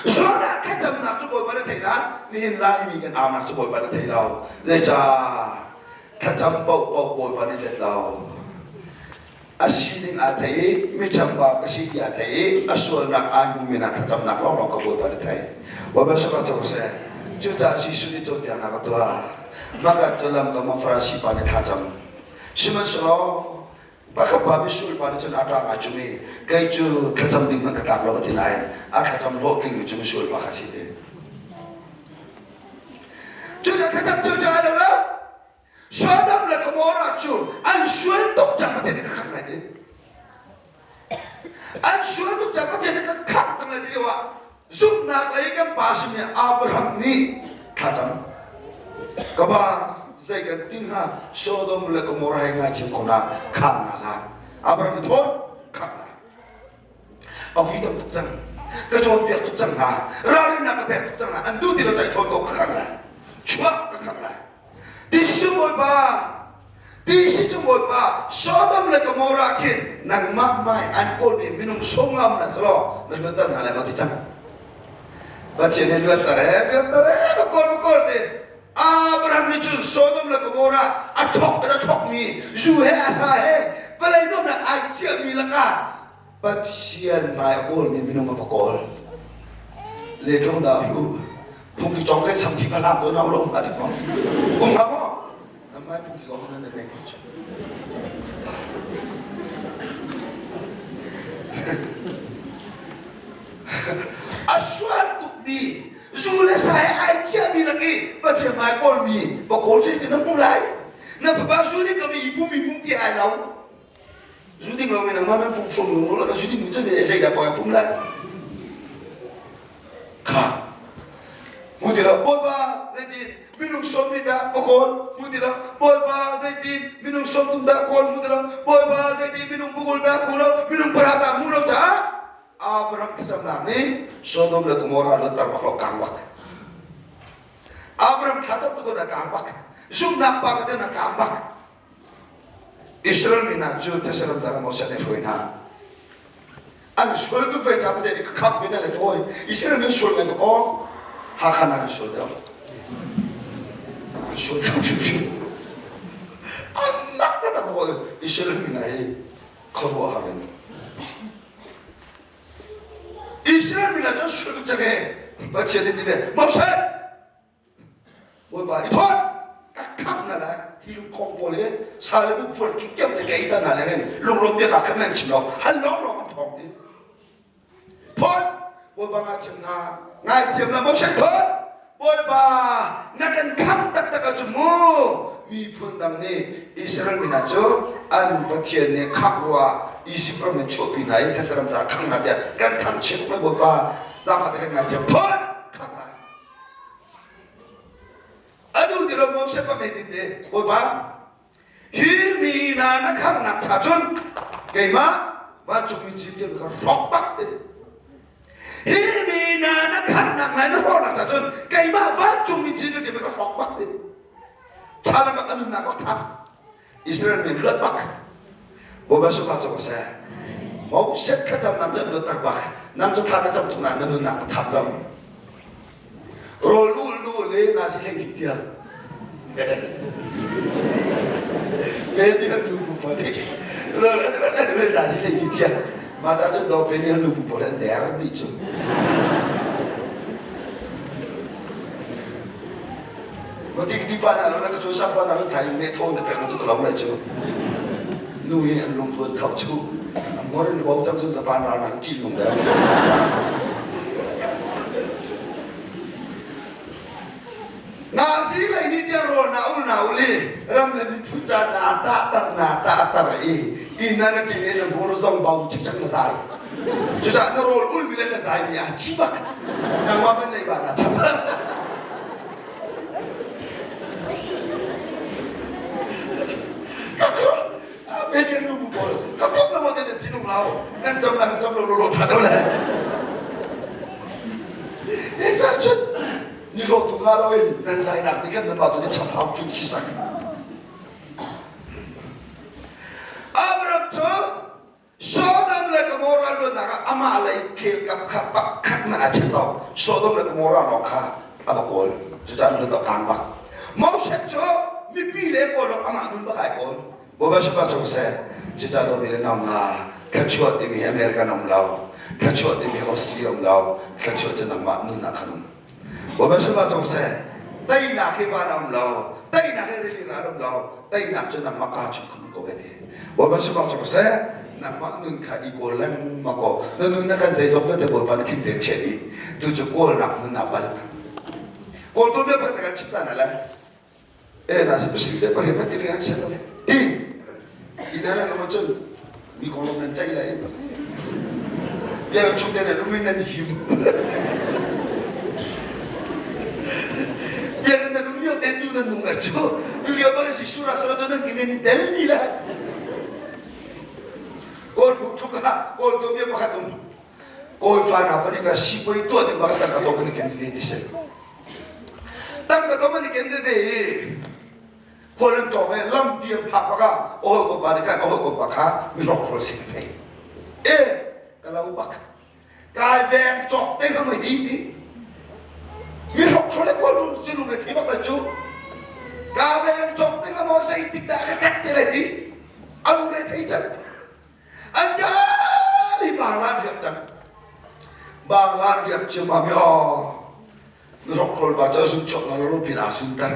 Jonah thlacamnak cu Bawipa na theih nain nihin Laimi kan aunak cu Bawipa na thei lo. Zeicah? Thlacam paohpaoh Bawipa nih let lo. A sining aa thei i mi chambau ka si ti aa thei i a sualnak aa hmumi hna thlacamnak lawnglawng ka Bawipa na thei. Bawipa sungah cu seh. Cucaah Jesuh nih cawnpiaknak a tuah. Maka cu lam kam ah Farasi pa nih thlacam. Sihmanhsehlaw Pakhat pa misual pa nih cun a ṭang aa cum i kei cu thlacam ding hmanh ka tlak lo a ti nain a thlacam hlawhtlingmi cu misual pa kha si ti. Cucaah thlacam cu cu ai lo lo. Sodom le Gomorrah cu an sual tuk cang Pathian nih ka khangh lai ti. An sual tuk cang Pathian nih ka khangh cang lai ti lio ah zumhnak lei kan pa simi Abraham nih thlacam. Ka ba zei kan ti hnga Sodom le Gomorrah he ngaithiam ko na khang na la. Abraham thawn khang na. A hui tam tuk cang. Ka cawnpiak tuk cang hna. Ralrinnak ka pek tuk cang hna. An duh ti lo cai thawn ko ka khang lai. Chuah ka khang lai. Tisu Bawipa, Tisi cu Bawipa, Sodom le Gomorrah khin nangmah hmai an kawlmi minung sawmngam na si law na luatter hna lai maw ti cang. Pathian nih luatter he, luatter he, va kawl va kawl te. Abraham nih cun Sodom le Gomorrah a thok in a thokmi zu he a sa he vawlei nuamhnak ai ciahmi lakah Pathian hmai a kawlmi minung a va kawl. Letlung dah hlu phungki cong kai sam thi phalam to nau lo ma dik maw? Um ha maw? Nam mai phungki kong nan nan ko chu. A sual tukmi zu le sa he ai ciahmi lak i Pathian hmai kawlmi va kawl cu ti na hmu lai. Na fapa zu ding kami i pum i pum ti ai lo. Zu ding lo mi nangmah men pum hrum lung lo ka zu ding mi cu zeidah poi pum lai. Kha mu ti lo Bawipa zeitin minung sawm mi dah ka kawl mu ti lo Bawipa zeitin minung sawm tum dah kawl mu ti lo Bawipa zeitin minung bukul dah mu lo minung para dah mu lo caah Abraham thlacamnak nih Sodom le Gomorrah luatter bak lo kang bak Abraham thlacam tukun a kang bak zumhnak pa ka a kang bak Israel mi hna cu Thessalon ram Moses nih hruai hna. An sual tuk ve caah Pathian nih ka khamh ve hna le thawi. Israel mi an sual ngai tuk aw. Hakha nak an sual deuh. An sual deuh hrimhrim. An nak taktak aw Israel mi hna hi khuaruahhar in. Israel mi hna cu an sual tuk cang e. Pathian nih ti ve, Moses! Bawipa i thawt ka khamh na lai hi lungkhong pawl hi sa le bu phuan kikkem te kei ta na le hin lunglawm bia ka khat nan chim lo hal lawng lawng an thawng din thawt Bawipa ngaithiam hna ngaithiam la Moses thawt Bawipa na kan khamh taktak ahcun mu miphun dang nih Israel mi hna cu an Pathian nih khangh rua Izipt ram in chuahpi hna i these ram caah khangh hna tiah kan thangchiat lai Bawipa zaangfah te kan ngaithiam thawt khangh lai A duh ti lo Moses bak nih tin Bawipa hi mi hna na khamnak cha cun keimah vancungmi cin ka hrawk bak ti hi mi hna na khamnak nai na hrawknak cha cun keimah vancungmi cin ka hrawk bak ti chala bak a nunnak bak thap Israel mi luat bak Bawipa sungah cu seh Moses thlacam nam cu luat bak nam cu thla na cam tuk na na nunnak na thap lo rawl lu lu le na si hleng dik tiang pe ni han lu pu pa de rawl an lu na si hleng dik tiang ma cha cu do pe ni han lu pu pawl an der bi cu Mati ti pa na lo na ka chu sak pa na lo thai me thon ka pek na tu ka lo lai chu. Nu hi an lung tluan kho chu. Am ngor in bo chang chu Japan ral nan ti lung deuh. Na si lei ni tiang rawl na ul na uli ram le miphun ca na ta tar na ta tar i i na na tin in hmur zong bau chik chak na zai. Cucaah na rawl ul mi le na zai mi ah chi bak. Nangmah man lei ba na chap. Ka nu bu pawl ka tok na mo te nan thinung lau nan cam nan cam lo lo lo tha do le e cha chut ni ro tu nga lo in nan zai nak ni kan nan ma tu ni cham hau fin khi sak Abraham cu Sodom le Gomorrah luatnak ah amah lei thil kam kha pakhat hmanh a chim lo. Sodom le Gomorrah lawng kha a va kawl. Cucaah luat a kaan bak. Moses cu mipi le kawl lawng amah nun bak ai kawl. Bawipa sifah cung seh. Cucaah dawmi le nau hna, thluachuah timi hi American um lo. Thluachuah timi hi Australia um lo. Thluachuah cu nangmah nun ah khan um. Bawipa sifah cung seh. Teinak hi van a um lo. Teinak hi rili ral um lo. Teinak cu nangmah kaa chung khan um ko he ti. Bawipa sifak cu seh nangmah nun kha i kawl lengmang ko na nun na kan zeizong vialte Bawipa na thim tein chiah dih tu cu kawlnak nun ah bal kawl tu bia pakhat kan chim ta na le e na si pasir te pariat na ti ring an set lo ti ti na la ma cun mi kong lom nan ceih lai bia chung te na lumin nan him bia nan lum yo te tu nan. Cu tu lio bang si sura sala cu nan ngin i tel ni le. Kawl bu tluk ah kawl tu bia pakhat um. Kawl fa na fa ni ka si poi tuah ding bak tang ka to kan ken ve ti se. Tang ka to man ken ve i khual an tawng i lampi an phak bak ah a hawikom pa nih khan a hawikom pa kha mi hrokhrawl si ka thei. E ka lo bak. Kai veng cawk te kha hi ti. Mi hrokhrawl le khual rum sinung le thei bak le cu. Ka veng cawk te kha maw zeitik dah ka cek te le ti. A lu le thei cang. An kal i banglan riak cang. Banglan riak ciammam i aw mi hrokhrawl pa cu a zun chuak na lo pin aa zunter.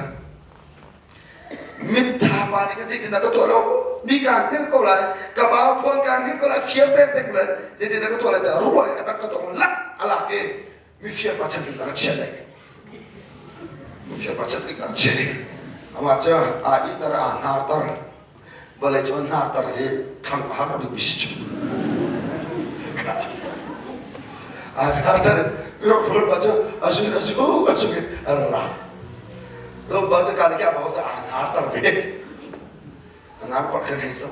Mittha pa nih ka zeitin dah ka tuah lo mi kaa hngilh ko lai ka pa phone kaa hngilh ko lai fiar tem te ko lai zeitin dah ka tuah lai tiah ruah i a tak ka tong lak a lak i mifir pa chan ding a chiah dai mifir pa chan ding a chiah ding amah cu aa ihter aa hnarter vawlei cu an hnarter hi thang a har bik mi si cu aa hnarter mirokhrol pa cu a su a su a su a ra to ba cu ka le kya ba ta aa hnarter ve a hnar par khan hei so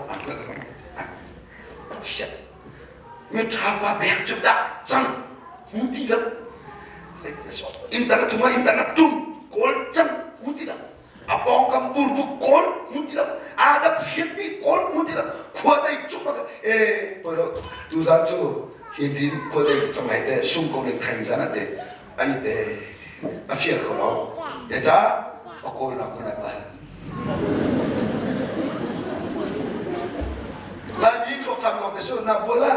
shit mi ṭha pa bek cu dah cang mu ti lo in tang thuma in tang tum kawl cang mu ti lo a pawngkam burbuk kawl hmu ti lo aa dap hriatmi kawl hmu ti lo khua dei cuk bak e poi lo tuzan cu hi tin khua dei cang lai te sung ko ning thai zan ate ai te a fiar kho lo ya cha a kawl nak kun ai pal Laimi thluak tham lawng te su na bola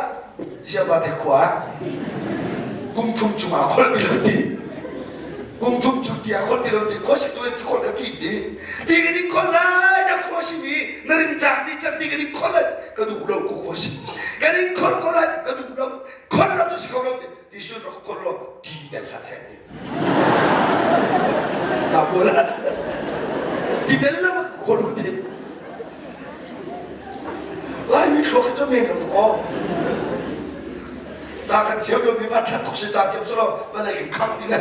siaba te khua kum thum chungah kholh mi lo ti kum thum chung ti ah kholh ti lo ti khuasi tu ti kholh ka ṭi ti ti ka ning kholh lai na khuasi mi na ring cang ti cang ti ka ning kholh lai ka duh lo ku khuasi ka ning kholh ko lai ka duh lo kholh lo cu si kho lo ti ti sun rak kholh lo ti del hlah seh ti ta bola ti del lo kholh lo ti Laimi thluak hi cu men lo tuk aw. Ca kan thiam lo mi va ṭhat tuk si ca thiam si lo vawlei kan khang ti le.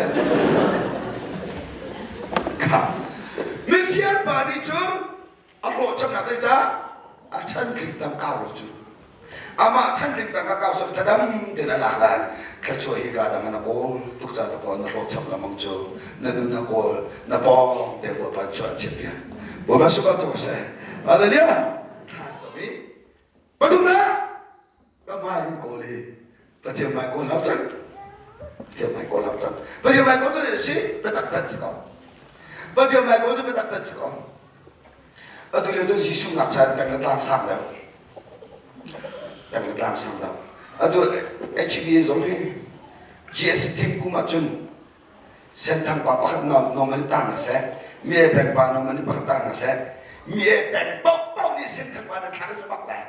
Kha. Mifir pa nih cun a hlawhchamnak zeicah a chantling tang kau lo cu. Amah chantling tang a kau sam thadam tein a lak lai. Thluachuah hi ka dang na kawl tuk ca ta kawl na hlawhcham lamang cu na nun na kawl na pawng te Bawipa chuah an chiah piak. Bawipa suka tu seh. Hallelujah. Thla cam i pathumnak ka hmai in kawl i Pathian hmai kawl hau cang. Pathian hmai kawl hau cang. Pathian hmai kawl cu zei si biatak tan si ko. Pathian hmai kawl cu biatak tan si ko. Atu lio cu Jesuh ngakchia peng le tlang sang deuh. Peng le tlang sang deuh. Atu HBA zong hi GS team kum ahcun Senthang pa pakhat normal tang na seh, mi e peng pa normal pakhat tang na seh, mi e peng paohpaoh nih Senthang pa nan thlak in bak lai.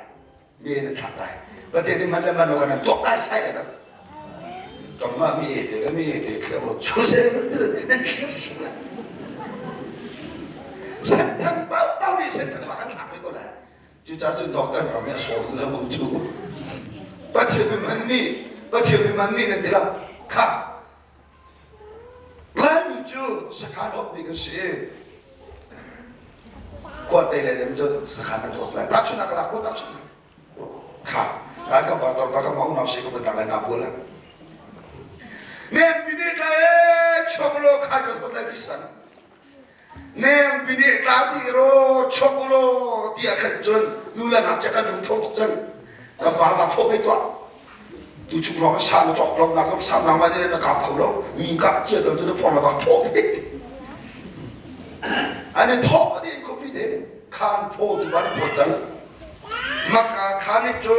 Mi e na thlak lai. Pathian nih man le man lo kan tuak lai sai le lo. Kamah mi e te le mi e te thliar lo chu se nan thliar hrim lai. Senthang paohpaoh nih Senthang pa kan thlak ve ko lai. Cucaah cun doctor ram i a sawr tu lengmang cu Pathian mi man nih Pathian mi man nih nan ti lo kha Laimi cu sakhan hawp mi kan si khuate le dem cun sakhan kan hawp lai tahchunhnak ka lak ko tahchunhnak kha kan ka pa tor ka ka mau nau si ka ban lai na bula nek pi ne tla e choklo khai ka thot lai kisan Nengpi nih tla ti ro chok u law ti ah khan cun nu le ngakchia kan lungtho tuk cang. Kan pa va thawh ve tuah. Tu chung lawng sa na cawk lo na kam sa na ma na kap kho lo. Mi ka cia to cu na phor la va thawh ve. An i thawh dih khuapi te khan phaw tu ban phawt cang. Maka khan cu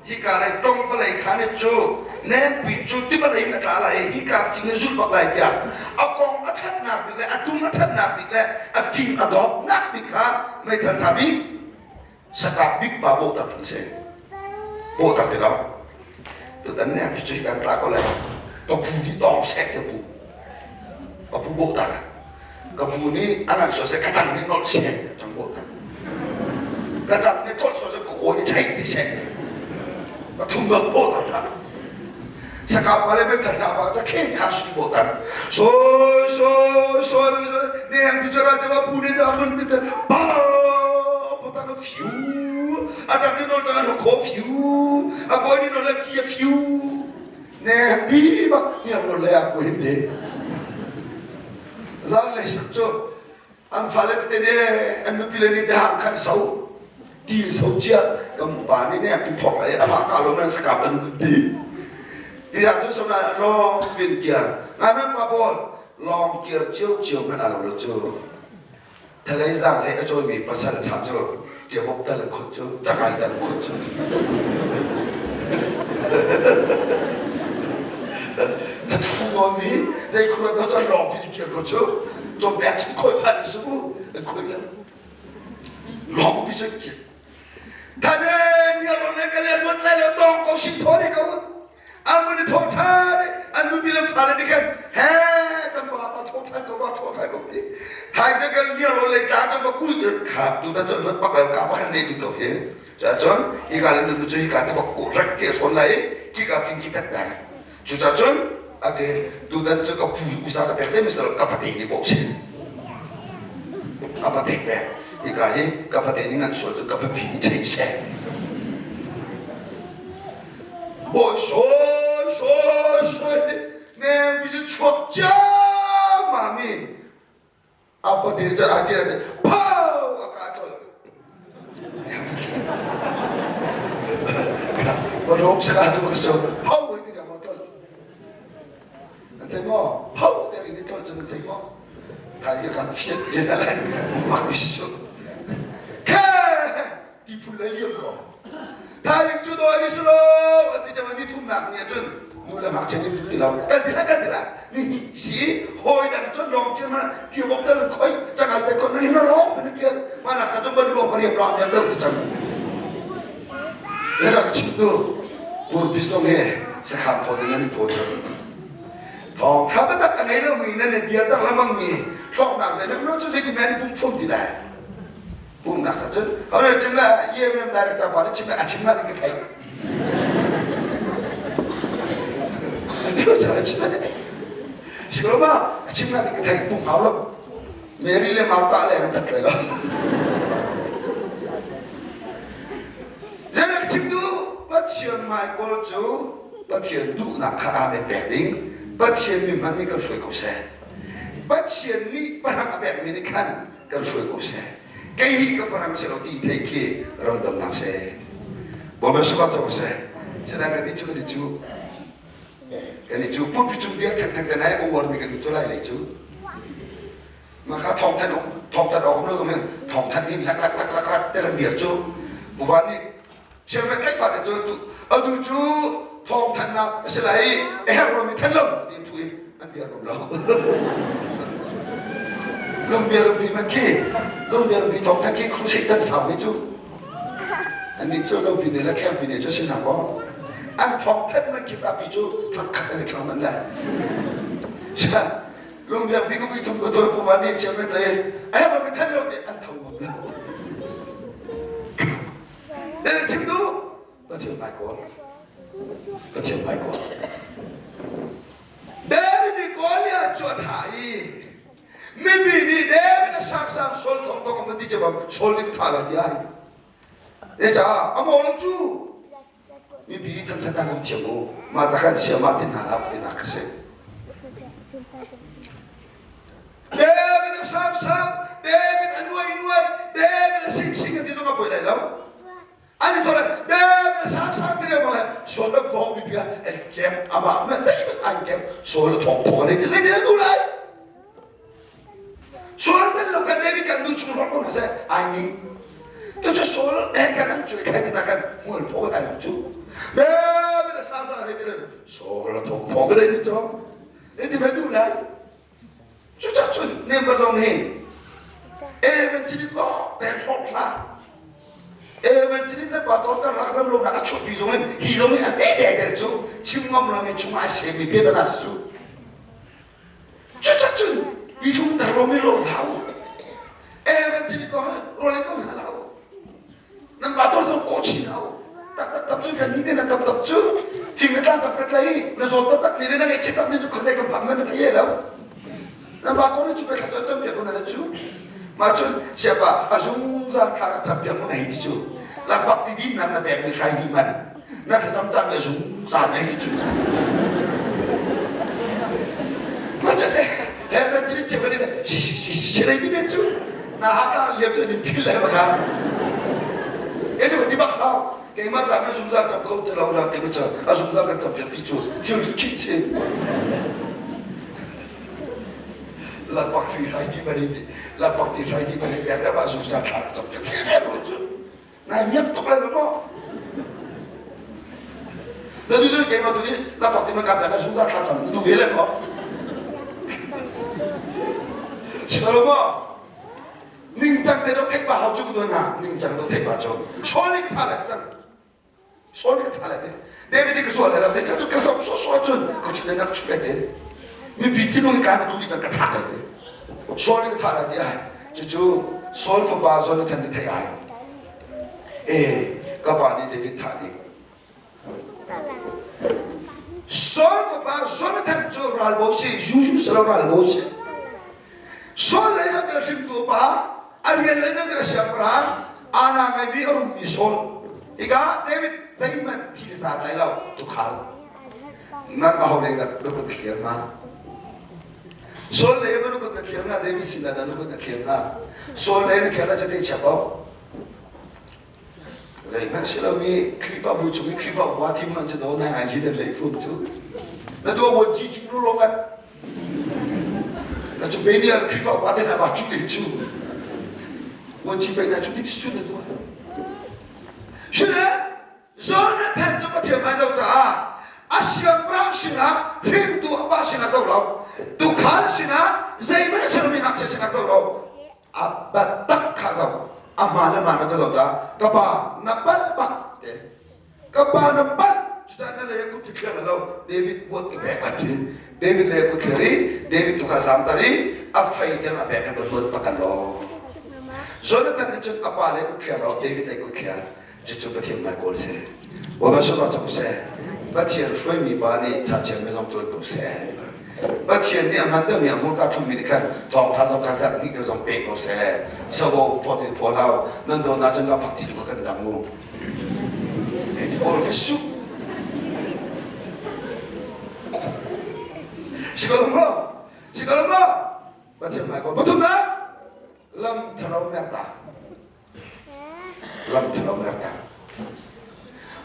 hika lei tong vawlei khan cu nengpi cu tiva lei in a tla lai i hika fing in zulh bak lai tiah a kong a ṭhatnak bik le a tum a ṭhatnak bik le a fim a dawtnak bik kha meithal ṭha bik sakap bik pa bawhter phun si bawhter ti lo tutan nengpi cu hika tla ko lai ka pu nih tawng sek te pu ka pu bawhter ka pu nih a ngan sawseh ka ṭang nih nolh seh ṭang bawh ta ka ṭang nih tolh sawseh ka kaw nih chaih ti seh ka thum bak bawh ta hlah. Sakap pa le mek thar pa ta khen kha su bo tan. Soi soi soi ne hang pi chara chama pu ne ta mun ti pa pa ta ka fiu. A tak ni no ta no kho fiu. A koi ni no la ki fiu. Ne pi bak niam no le a ko hin de. Zan le sak chu an fale tete nih an nupi le nih te hang khan so ti so cia kan pa nih ne pi phok ai amah ka lo nan sakap an ti ti ah cun so na long pin kiar ngai man pa pawl long kiar cio cio man alo lo cu thalei zang le a cawi mi pasal tha cu tiamok tal khut cu cangai tal khut cu Thathu nawn mi zei khua ko cun lawng pin kiar ko cu cawmpek cu khoi phan su an khoi lo lawng pi cu kiar thane mi ro le ka le ruat lai lo dong ko sin tho ni ko an mun i tho than an nupi le fale nih khan he kan pa pa tho than ko ba tho than ko ti thai te kan mi ro le ta cho ka kui kha tu ta chon pak ka pa khan ne ko he cha chon hi ka le nu cu hi ka te bak ko rak te son lai ki ka fin ki tat dai cu cha chon ate tu tan chu ka pu usa ka pek se misal ka pate ni bo se ka pate pe hi ka hi ka pate ni ngan so chu ka phi ni chei se Bawi sawi sawi sawi nengpi cu chuak ciammam i a pate cu a kir te phau a ka tol. Parok saka tu ka so phau ti na ma tol. Nan thei maw? Phau te rin i tol cu nan thei maw? Thai kan fiat te na lai mak isu. Khe tiphul le liam ko thaizing cu dawi ni silo an ti cang ni thumnak ni ahcun nu le ngakchia nih tu ti lo kan ti lai kan ti lai ni hnih si hawi dang cun lawng kir mana thil bok tal khoi changal te kon ni na lawng ni kian mana cha chung ban ruang pariam lawng yan dam ti cang le rak chim tu pur pistong he sakhan pho ding an pho cang thawng tha tak a ngei lo mi na ne dia tak lamang mi hlawknak zei no chu zei ti men pum fum ti lai Pumnak ca cun hore chim le EMM director pa nih chim le a chim nga ding ka thei. An cha chim le siklo ma a chim nga ding ka thei pum hau lo. Mary le Martha le an tat lai lo. Zeirak chim du Pathian Michael cu Pathian duhnak kha aa pek ding Pathian mi hman nih kan hruai ko seh. Pathian nih parang a pekmi nih khan kan hruai ko seh kei hi ka parang si lo ti thei khi ramdamnak seh bawm saba cong seh sedang kan i cu kan i cu kan i cu pulpi cung dir theng theng te nai awar mi kan i cu lai lei cu maka thong than thong than awk no hin thong than in lak lak lak lak lak te kan dir cu buvan nih Chiangmai tlaih fate cu atu cu thawngthanhnak a si lai i a herh lomi thanh lo ti thu i an bia rum lo. Lungbia rumpi man khi lungbia rumpi thawngthanh khi crusade can sau hi cu annih cu lopi ne le khengpi ne cu si hna kaw an thawngthanh man khi zapi cu thangkhat an i thlang man le lungbiak bi ku thum ko thoi pu van nih chiangmai tlai a herh lomi thanh lo ti an tho ngam lo. Nan chim duh? Pathian hmai kawl. Pathian hmai kawl. David nih Goliath cu a thah i mipi nih David a sangsang Saul thong thong an ti cebang Saul nih ka thah lai ti ai. E caah a maw lo cu mipi thangthat an zong thiam u mah ta khan sia mah ti hna la ti nak ka si. David a sangsang, David a nuai nuai, David a sing sing an ti zong a poi lai lo. An i thawh lai, David a sangsang ti le lai, Saul a bawng mi bia an kem amah man zeihmanh an kem Saul a thawng thawng an ti zei ti an lai. Saul tel lo kan David kan nu chung rak ko na seh ai ning. Tu cu Saul he khan an cuai khai ti na kan mual pho ai lo cu. David a sangsang an ti le Saul a thawng thawng an ti cu. Ti ve duh lai. Cucacun nemba zong hi evangelist lawng te hlawk hlah. Evangelist le pastor karlak ram lo nak a chuahpi zong in hi zong hi a hme te del cu chim ngam lo mi chung ai semi pe ta su. Cucacun hi thung tar lo mi lo hlah u. Evangelist lawng role ko hna hlah u. Nan pastor zong kawh chin hau. Tak tak tak cu kan ni te na tak tak cu. Fing na tlang tak na tlai na zawt taktak ni le na ngaihchiat tak ni cu khuazei kan phak na thei lo. Na pa ko ni cu pe thla cam piak na cu. Ma cun siapa a zungzal thla ka cam piak mu hei ti cu. Lakpak ti din nak na pek mi hrai ni man. Na thlacam cang mi zungzal hei ti cu. Ma cun he ban chin chim ni si si si si lei ti be cu. Na ha ka liam cu din phil le baka. E cu ti bak hau. Keimah ca mi zungzal cam kho ti lo na ti cu a zungzal kan cam piak ti cu thil khit si. Lakpak sui hrai di mari lakpak ti hrai di mari pek le ma zungzal thla cam piak thil ve ru cu. Nai miak tuk lai maw? Na tu cu keimah tu nih lakpak ti man kam na zungzal thla cam tu ve le maw? Si lo maw? Ningcang te do theih pa hau cu ka na ningcang do theih pa cu sual nih ka tha lai cang sual nih ka tha lai te David ka sual lai lo zei cu ka som so so cun ka thin nak chu lai te mipi thinlung ka tu ti cang ka tha lai te sual nih ka tha lai te ai cucu Saul fapa Jonathan nih theih ai e ka pa nih David thah ding Saul fapa Jonathan cu ralbawi si, Yuyu si lo ralbawi si. Saul lei zong nih hringtu pa, a rian lei zong nih siangpahrang, ana ngeimi a rummi Saul. Hika David zeihmanh thil sa tlai lo, tukhal. Nang aho lei dah na kut na thliar ma? Saul lei ma na kut na thliar nga, David sinah dah na kut na thliar nga? Saul lei na thliar ah cun chia ko. Zeihmanh si lomi Khrihfabu chung i Khrihfa upa thim man cu do nai ngai hi nan lei fum cu. Na dua wo ji chu lo ngat. Na chu pe dia Khrihfa upa te na ba chu le chu. Wo ji pe na chu ti chu na dua. Shile Jonathan cu Pathian mai zo caah a siangpahrang sinah hringtu a pa sinah zo lo tukhal sinah zeihmanh a si lomi ngakchia sinah zo lo a biatak kha zoh a hmaan le hmaan ka zoh caah ka pa na palh bak te ka pa na palh cucaah na lei kut thliar lo David kuat ka pek a ti David le kut thliar i David tu kha zamter i a fei tiang a pek i va luat pakan law Jonathan nih cun a pa le kut thliar lo David le kut thliar Cucu Pathian hmai kawl si. Bawipa sungah cang seh. Pathian hruaimi pa nih ca thiammi zong cawn ko seh. Pathian nih a hman deuhmi a hmurka thlummi nih khan thawngṭha zong kha zarh hnih deuh zong pe ko seh. Savo phawt in phaw hlah nan dawtnak cun laphak ti tu kha kan dang mu. Hei ti pawl khi su. Si ko lo maw? Si ko lo maw? Pathian hmai kawl. Pathumnak lam ṭhalo mertak. Lam ṭhalo merter.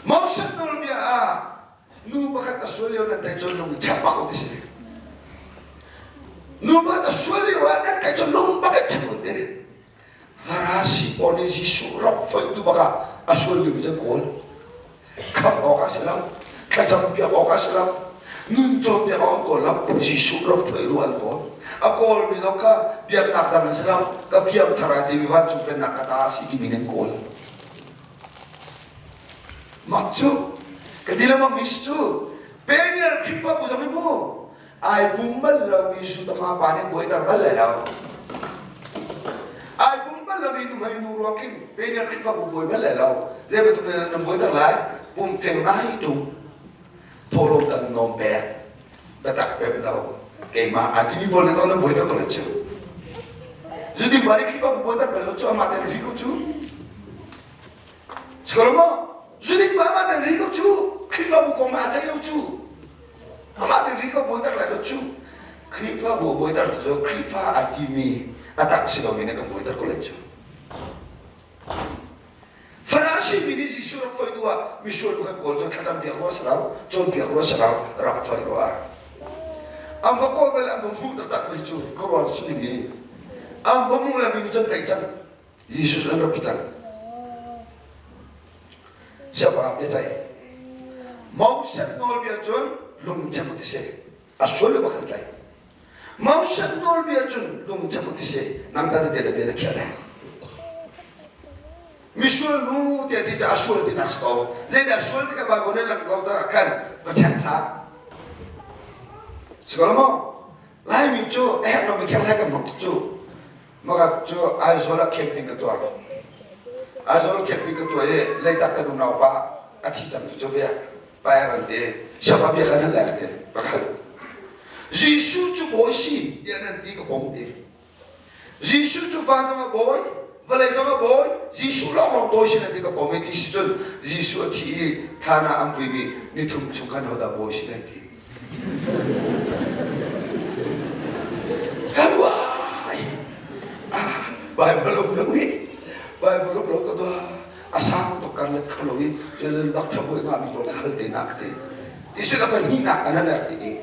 Moses nawlbia ah nu pakhat a sual lio nan tai cun lung in chak bak u ti si. Nu pakhat a sual lio ah nan tai cun lung bak in chak u ti. Farasi pawl nih Jesuh rak foih tu bak ah a sual lio mi cu kawl. Khamh awk a si lo. Thlacam piak awk a si lo. Nun cawnpiak awk an kawl lo. Jesuh rak foih ruah an kawl. A kawlmi zong kha biaknak dang an si lo. Ka piangthar ai timi vancung pennak ka ta a si timi an kawl. Mak cu ka ti lengmang mi si cu Peniel Khrihfabu zong hi mu ai pum bal lomi sutama pa nih buaiter bal lai lo. Ai pum bal lomi nuhmei nu ruang khin Peniel Khrihfabu buai bal lai lo. Zei bantuk nih nan buaiter lai? Pum feng ngai tung thawhlawm dan nawm pek biatak pem lo keimah ai timi pawl nih nan buaiter ko lai cu. Zuding pa nih Khrihfabu buaiter bal lo cu amah tein ri ko cu. Sikolo maw? Zuding pa amah tein ri ko cu. Khrihfabu kong ah ceih lo cu. Amah tein ri ko buaiter lai lo cu. Khrihfabu buaiter cu Khrihfa ai timi a tak si lomi nih kan buaiter ko lai cu. Farasi mi nih Jesuh rak foih duh ah misual nu kan kawl cu thlacam piak rua si lo, cawnpiak rua si lo, rak foih rua. An va kawl bal an va hmuh taktak mi cu ka rual si ding An va hmuh le mi nih cun tlaih cang. Jesuh an rak cang. Siapa biaceih. Moses nawlbia cun lungcem ti si. A sual le bakhan tlai. Moses nawlbia cun lungcem ti si. Nang ta zate bia na khiah le. Misual nu tiah ti ca a sual ti nak si ko. Zeidah sual ti ka Bible nih lang ko ta khan va check hlah. Si ko lo maw? Laimi cu a herh lomi kher lai kan hmang tuk cu. Makhat cu Aizawl ah camping ka tuah. Aizawl camping ka tuah i Leitak kan unau pa a thi cang tu cu ve. Pa an ti. Siapa bia kan hal lai ti. Ka hal. Jesuh cu bawi si tiah nan ti ka pom ti. Jesuh cu van zong a bawi, vawlei zong a bawi, Jesuh lawnglawng bawi si nan ti ka pom i ti si cun Jesuh a thi i thlan ah an vuimi nithum chung khan hodah bawi si lai ti. Ka ruai. Ah, Bible um lo i Bible um lo ka dua. A sang tuk kan let kho lo i cun doctor bawi ngah mi pawl ka hal te na ka ti. Ti si ka pahnihnak an hal ti i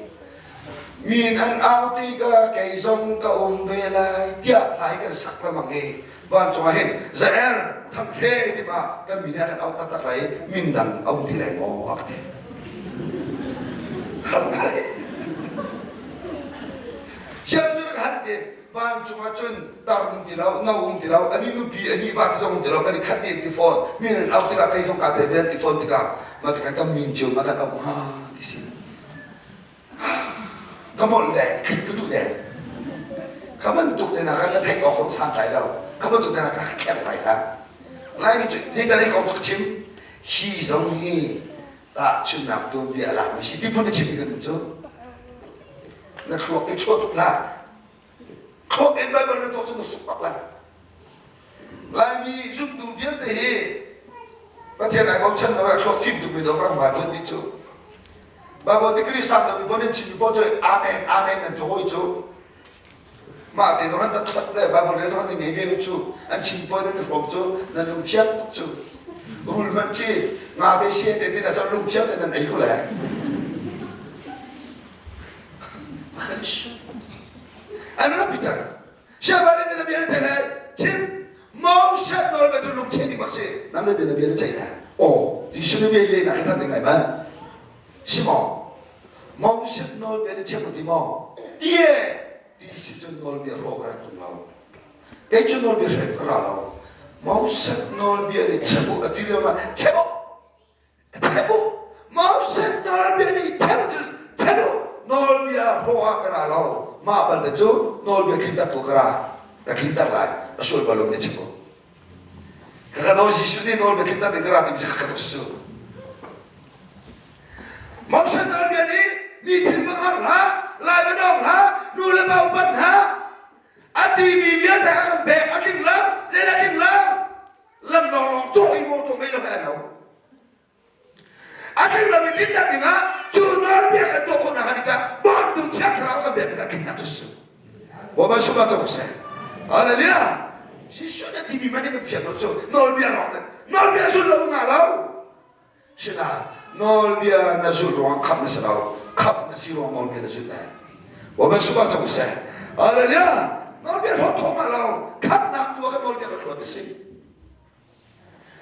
min an au tikah kei zong ka um ve lai tiah hla hi kan sak lengmang i vancung ah hin zaer thanghre ti ma kan min ah kan auh taktak lai min dang a um ti lai maw a ka ti. Har ngai. Siam cu ka han ti vancung ah cun tar um ti lo no um ti lo ani nupi ani va ti zong um ti lo kan i khat te ti fawn min an auh tikah kei zong kaa tel ve an ti fawn tikah mah tikah kan min cio ma kan auh hnga ti si. Ka molh deng, thit ka duh deng. Kha bantuk te na kha ka theih awk santlai lo. Kha bantuk te na kha ka kher lai hlah. Laimi cu zeican i kong ka chim? Hi zong hi tahchunhnak tuanbia a lakmi si. Ti phun na chimmi kan um cu. Na thluak i chuah tuk hlah. Thluak in Bible na tuak cu na suk bak lai. Laimi zumtu vialte hi Pathian ai bochan lo i thluak fim tukmi dawh kan Bible nih cu. Bible degree sang deuhmi paoh nan chimmi paoh cu amen amen nan ti hawi cu. Mah te zong an tathat le Bible rel zong an ngei ve lo cu. An chim paoh nan i hrawm cu nan lungthiang tuk cu. Rul hmanh khi nga te sia te tin ah lungthiang te nan ei ko le. An rak pi cang. Siapa nih na bia na ceih lai? Chim. Moses nawl bia cu lungcheh ding bak si. Nang nih na bia na ceih lai. Aw, Jesuh nih bia leh nak hi ding lai man. Si maw? Moses nawl bia na chim ti maw? Tie. Ti si cun nawl bia hrawh ka rak tum lo. Kei cu nawl bia hre ka ra lo. Moses nawl bia nih chim u a ti lio ma chim u. Chep u Moses nawlbia nih chep u chep u nawlbia hrawh ah ka ra lo mah balte cu nawlbia tlinter tu ka ra ka tlinter lai a sual bal lo nih chim u ka ka naw Jesuh nih nawlbia tlinter ding ka ra timi cu ka ka su Moses nawlbia nih mi thin va har hlah lai va dong hlah nu le pa upat hlah a timi vialte a kan pek a tling lo zeidah tling lo lam lawnglawng cawh in mawṭaw ngei lo he lo a tling lomi dinnak dingah cu nawlbia kan tuah khawhnak ah cah bawmtu thiang thlarau kan biak tikah tlinnak cu si Bawipa sungah cang seh Hallelujah Jesuh na timi man kan fiang lo cu nawlbia rawk nawlbia zul lo nga lo Sinain nawlbia na zulh ruangah khamh na si lo. Khamh na si ruang nawlbia na zulh lai. Bawipa sungah cang seh. Hallelujah! Nawlbia hlawt thawng lo. Khamhnak tu ah kan nawlbia kan hlawt a si.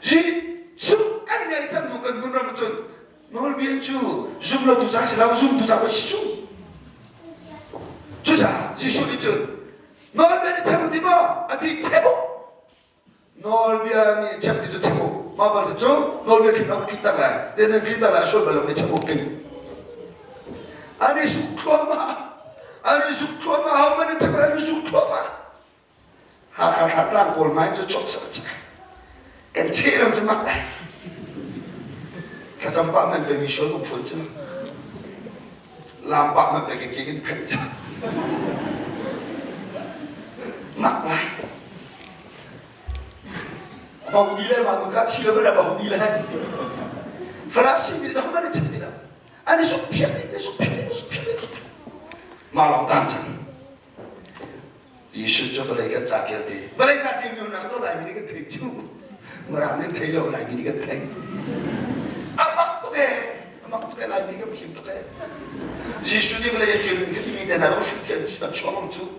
Jesuh kan ngeih cang hnu kan nun ram cun nawlbia cu zum lo tu ca si lo, zum tu ca pei si cu. Cucaah Jesuh nih cun nawlbia nih cheu ti maw? A ti cheu. Nawlbia nih chep ti cu chep u. Mah bantuk cu nawlbia tling a tlinter lai. Zeitin tlinter lai sual bal lo nih chep u tling. An i suk thluahmah. An i suk thluahmah. Ho man in chep an i suk thluahmah. Hakha thla tlang kawl mai cu chok sak chak. Kan cheh lo cu mak lai. Thlacam pah man pe mi sual ko phun cu. Lam pah man pe ke ke kin phet cu. Mak lai. Bau di le ma nu kha thi lo le bau di le. Farasi mi dong man chim ti lo. An i suk phiat i suk phiat i suk phiat i. Ma long tan cang. Jesuh cu vawlei kan ca ṭial ti. Vawlei ca ṭial mi nak lo Laimi nih kan thei cu. Mirang nih thei lo Laimi nih kan thei. A mak tuk ee. A mak tuk ee Laimi kan fim tuk ee. Jesuh nih vawlei a ṭial mi khi timi te hna lo hrilhfiah a chuang cu.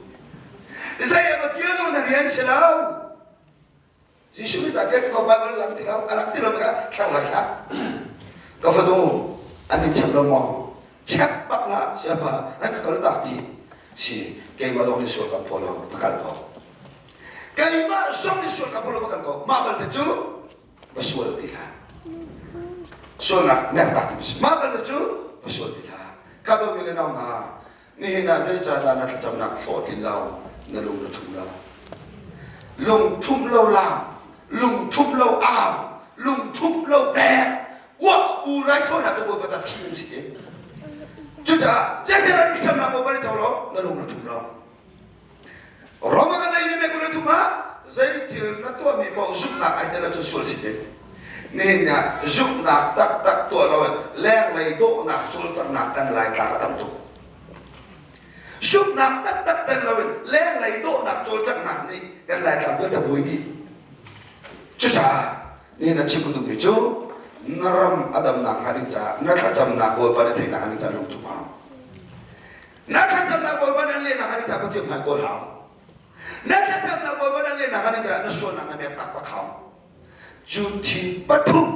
Zei a va ṭial zong na rian si lo. Jesuh nih ca ṭial ko Bible lang ti lo, a lang ti lo kha kher lai hlah. Ka fanu, an in chep lo maw? Chep bak hlah, siapa, an ka kal tak dih. Si, keimah zong nih sual ka phaw lo, ka kal ko. Keimah zong nih sual ka phaw lo, ka kal ko. Mah balte cu va sual ti hlah. Sualnak mertak ti si. Mah balte cu va sual ti hlah. Ka dawmi le nau hna, Nihin ah zeicahdah na thlacamnak hlawhtlin lo, na lung na ṭhum lo? Lungṭhumh lo laam, lungṭhumh lo au, lungṭhumh lo pek, uah! Bu raithawinak cu Bawipa ca thi an si ti. Cucaah zeitin an thiamnak Bawipa nih co lo na lung na ṭhum lo. Roma kan ei mi kul thum ah zei thil na tuahmi paoh zumhnak ai tel ahcun sual si te. Nihin ah zumhnak taktak tuah lo in lenglei dawhnak cawlcanghnak kan laitlang a tam tuk. Zumhnak taktak tel lo in lenglei dawhnak cawlcanghnak nih kan laitlang vialte buai dih. Cucaah nihin a chim ka duhmi cu na ram a damnak hnga ding caah na thlacamnak Bawipa na theihnak hnga ding caah lungtum hau. Na thlacamnak Bawipa nan lehnak hnga ding caah Pathian hmai kawl hau. Na thlacamnak Bawipa nan lehnak hnga ding caah na sualnak na mertak bak hau. Cu thil pathum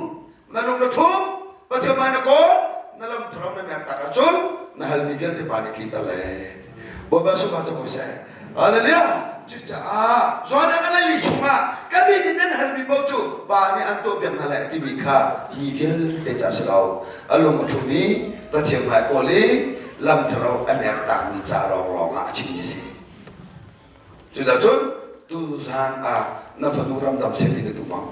na lung na ṭhum Pathian hmai na kawl na lam thalo na mertak ahcun na halmi vialte pa nih tlinter le Bawipa sungah cu ko seh. Hallelujah! Cucaah Jonah kan lei chungah ka min in nan halmi paoh cu Pa nih an tuahpiak hna lai timi kha mi vialte ca si lo. A lung a ṭhum i Pathian hmai kawl i lam ṭhalo a mertakmi ca lawnglawng ah a chimmi si. Cuticun tuzan ah na fanu ramdam seh ti na duh maw?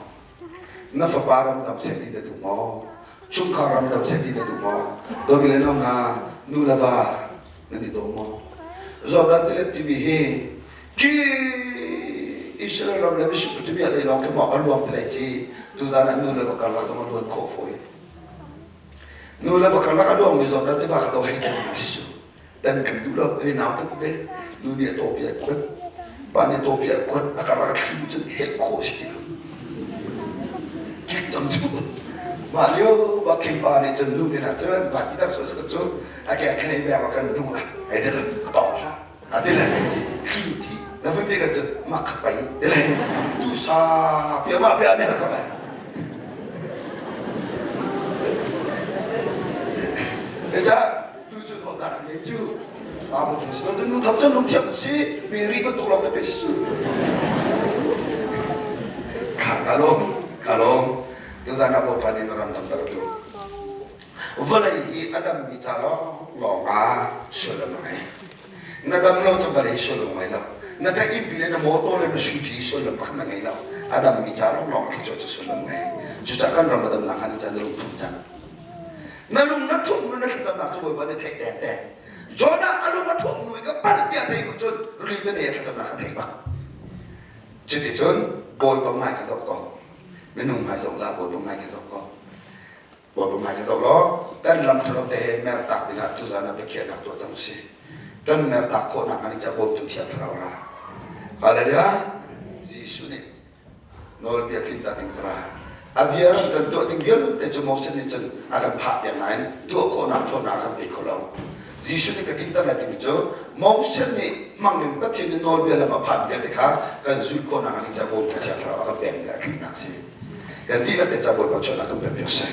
Na fapa ramdam seh ti na duh maw? Chungkhar ramdam seh ti na duh maw? Dawmi le nau hna, nu le va nan i daw maw? Jordan tilet timi hi ki Israel ram le Mesopotamia lei lawng khi maw a luang ti lai ci tuzan ah nu le va karlak zong a luan khawh fawi. Nu le va karlak a luangmi Jordan tiva kha do hei ṭhan si cu. Dan kan duh lo kan i nau tuk ve. Nu nih a tawpi a kuat, pa nih a tawpi a kuat, a karlak a thli cun helh khawh si ti lo. Kik cang cu. Mah lio ba khin pa nih cun nu nih cun va ti tak so cu a ke khen bek kan nu a hei ti a tawng hlah a ti le thli thi na vun ti kan cun mak kha pai ti le tu sa pia ma pia mer ka lai Eja tu cu dawtnak a ngei cu pa bantuk si lo nu thap cun lungthiam tu si Mary bantuk lawng te pe si kha ka lawm ka lawm tuzan ah Bawipa nih na ram damter tu vawlei hi a dammi ca lawnglawng ah sullam a ngei. Na dam lo cu vawlei sullam a ngei lo. Na ka innpi le na motor le na suiti sullam pakhat na ngei lo. A dammi ca lawnglawng thluachuah cu sullam a ngei. Cucaah kan ram a damnak hnga ni ca na lung phun cang. Na lung na ṭhumh nu na thlacamnak cu Bawipa nih theih dengdeng. Jonah a lung a ṭhumh nu i ka palh tiah thei ku cun rili te nih a thlacamnak a theih bak. Cuticun Bawipa hmai kha zoh ko. Minung hmai zoh hlah, Bawipa hmai kha zoh ko. Bawipa hmai ka zoh law kan lam ṭhalo te he mertak dingah tuzan ah biakhiahnak tuah cang usih. Kan mertak khawhnak hnga ding caah bawmtu Thiang Thlarau ra. Hallelujah! Jesuh nih nawlbia tlinter ding ka ra. A bia ram kan tuah ding vialte cu Moses nih cun a kan phah piak nain tuah khawhnak ṭhawnnak a kan pe kho lo. Jesuh nih ka tlinter lai timi cu Moses nih hmang in Pathian nih nawlbia lam a phan vialte kha kan zulh khawhnak hnga ding caah bawmtu Thiang Thlarau a kan pek ding a tlinnak si. Kan dihlak te caah Bawipa chuahnak kan pek piak seh.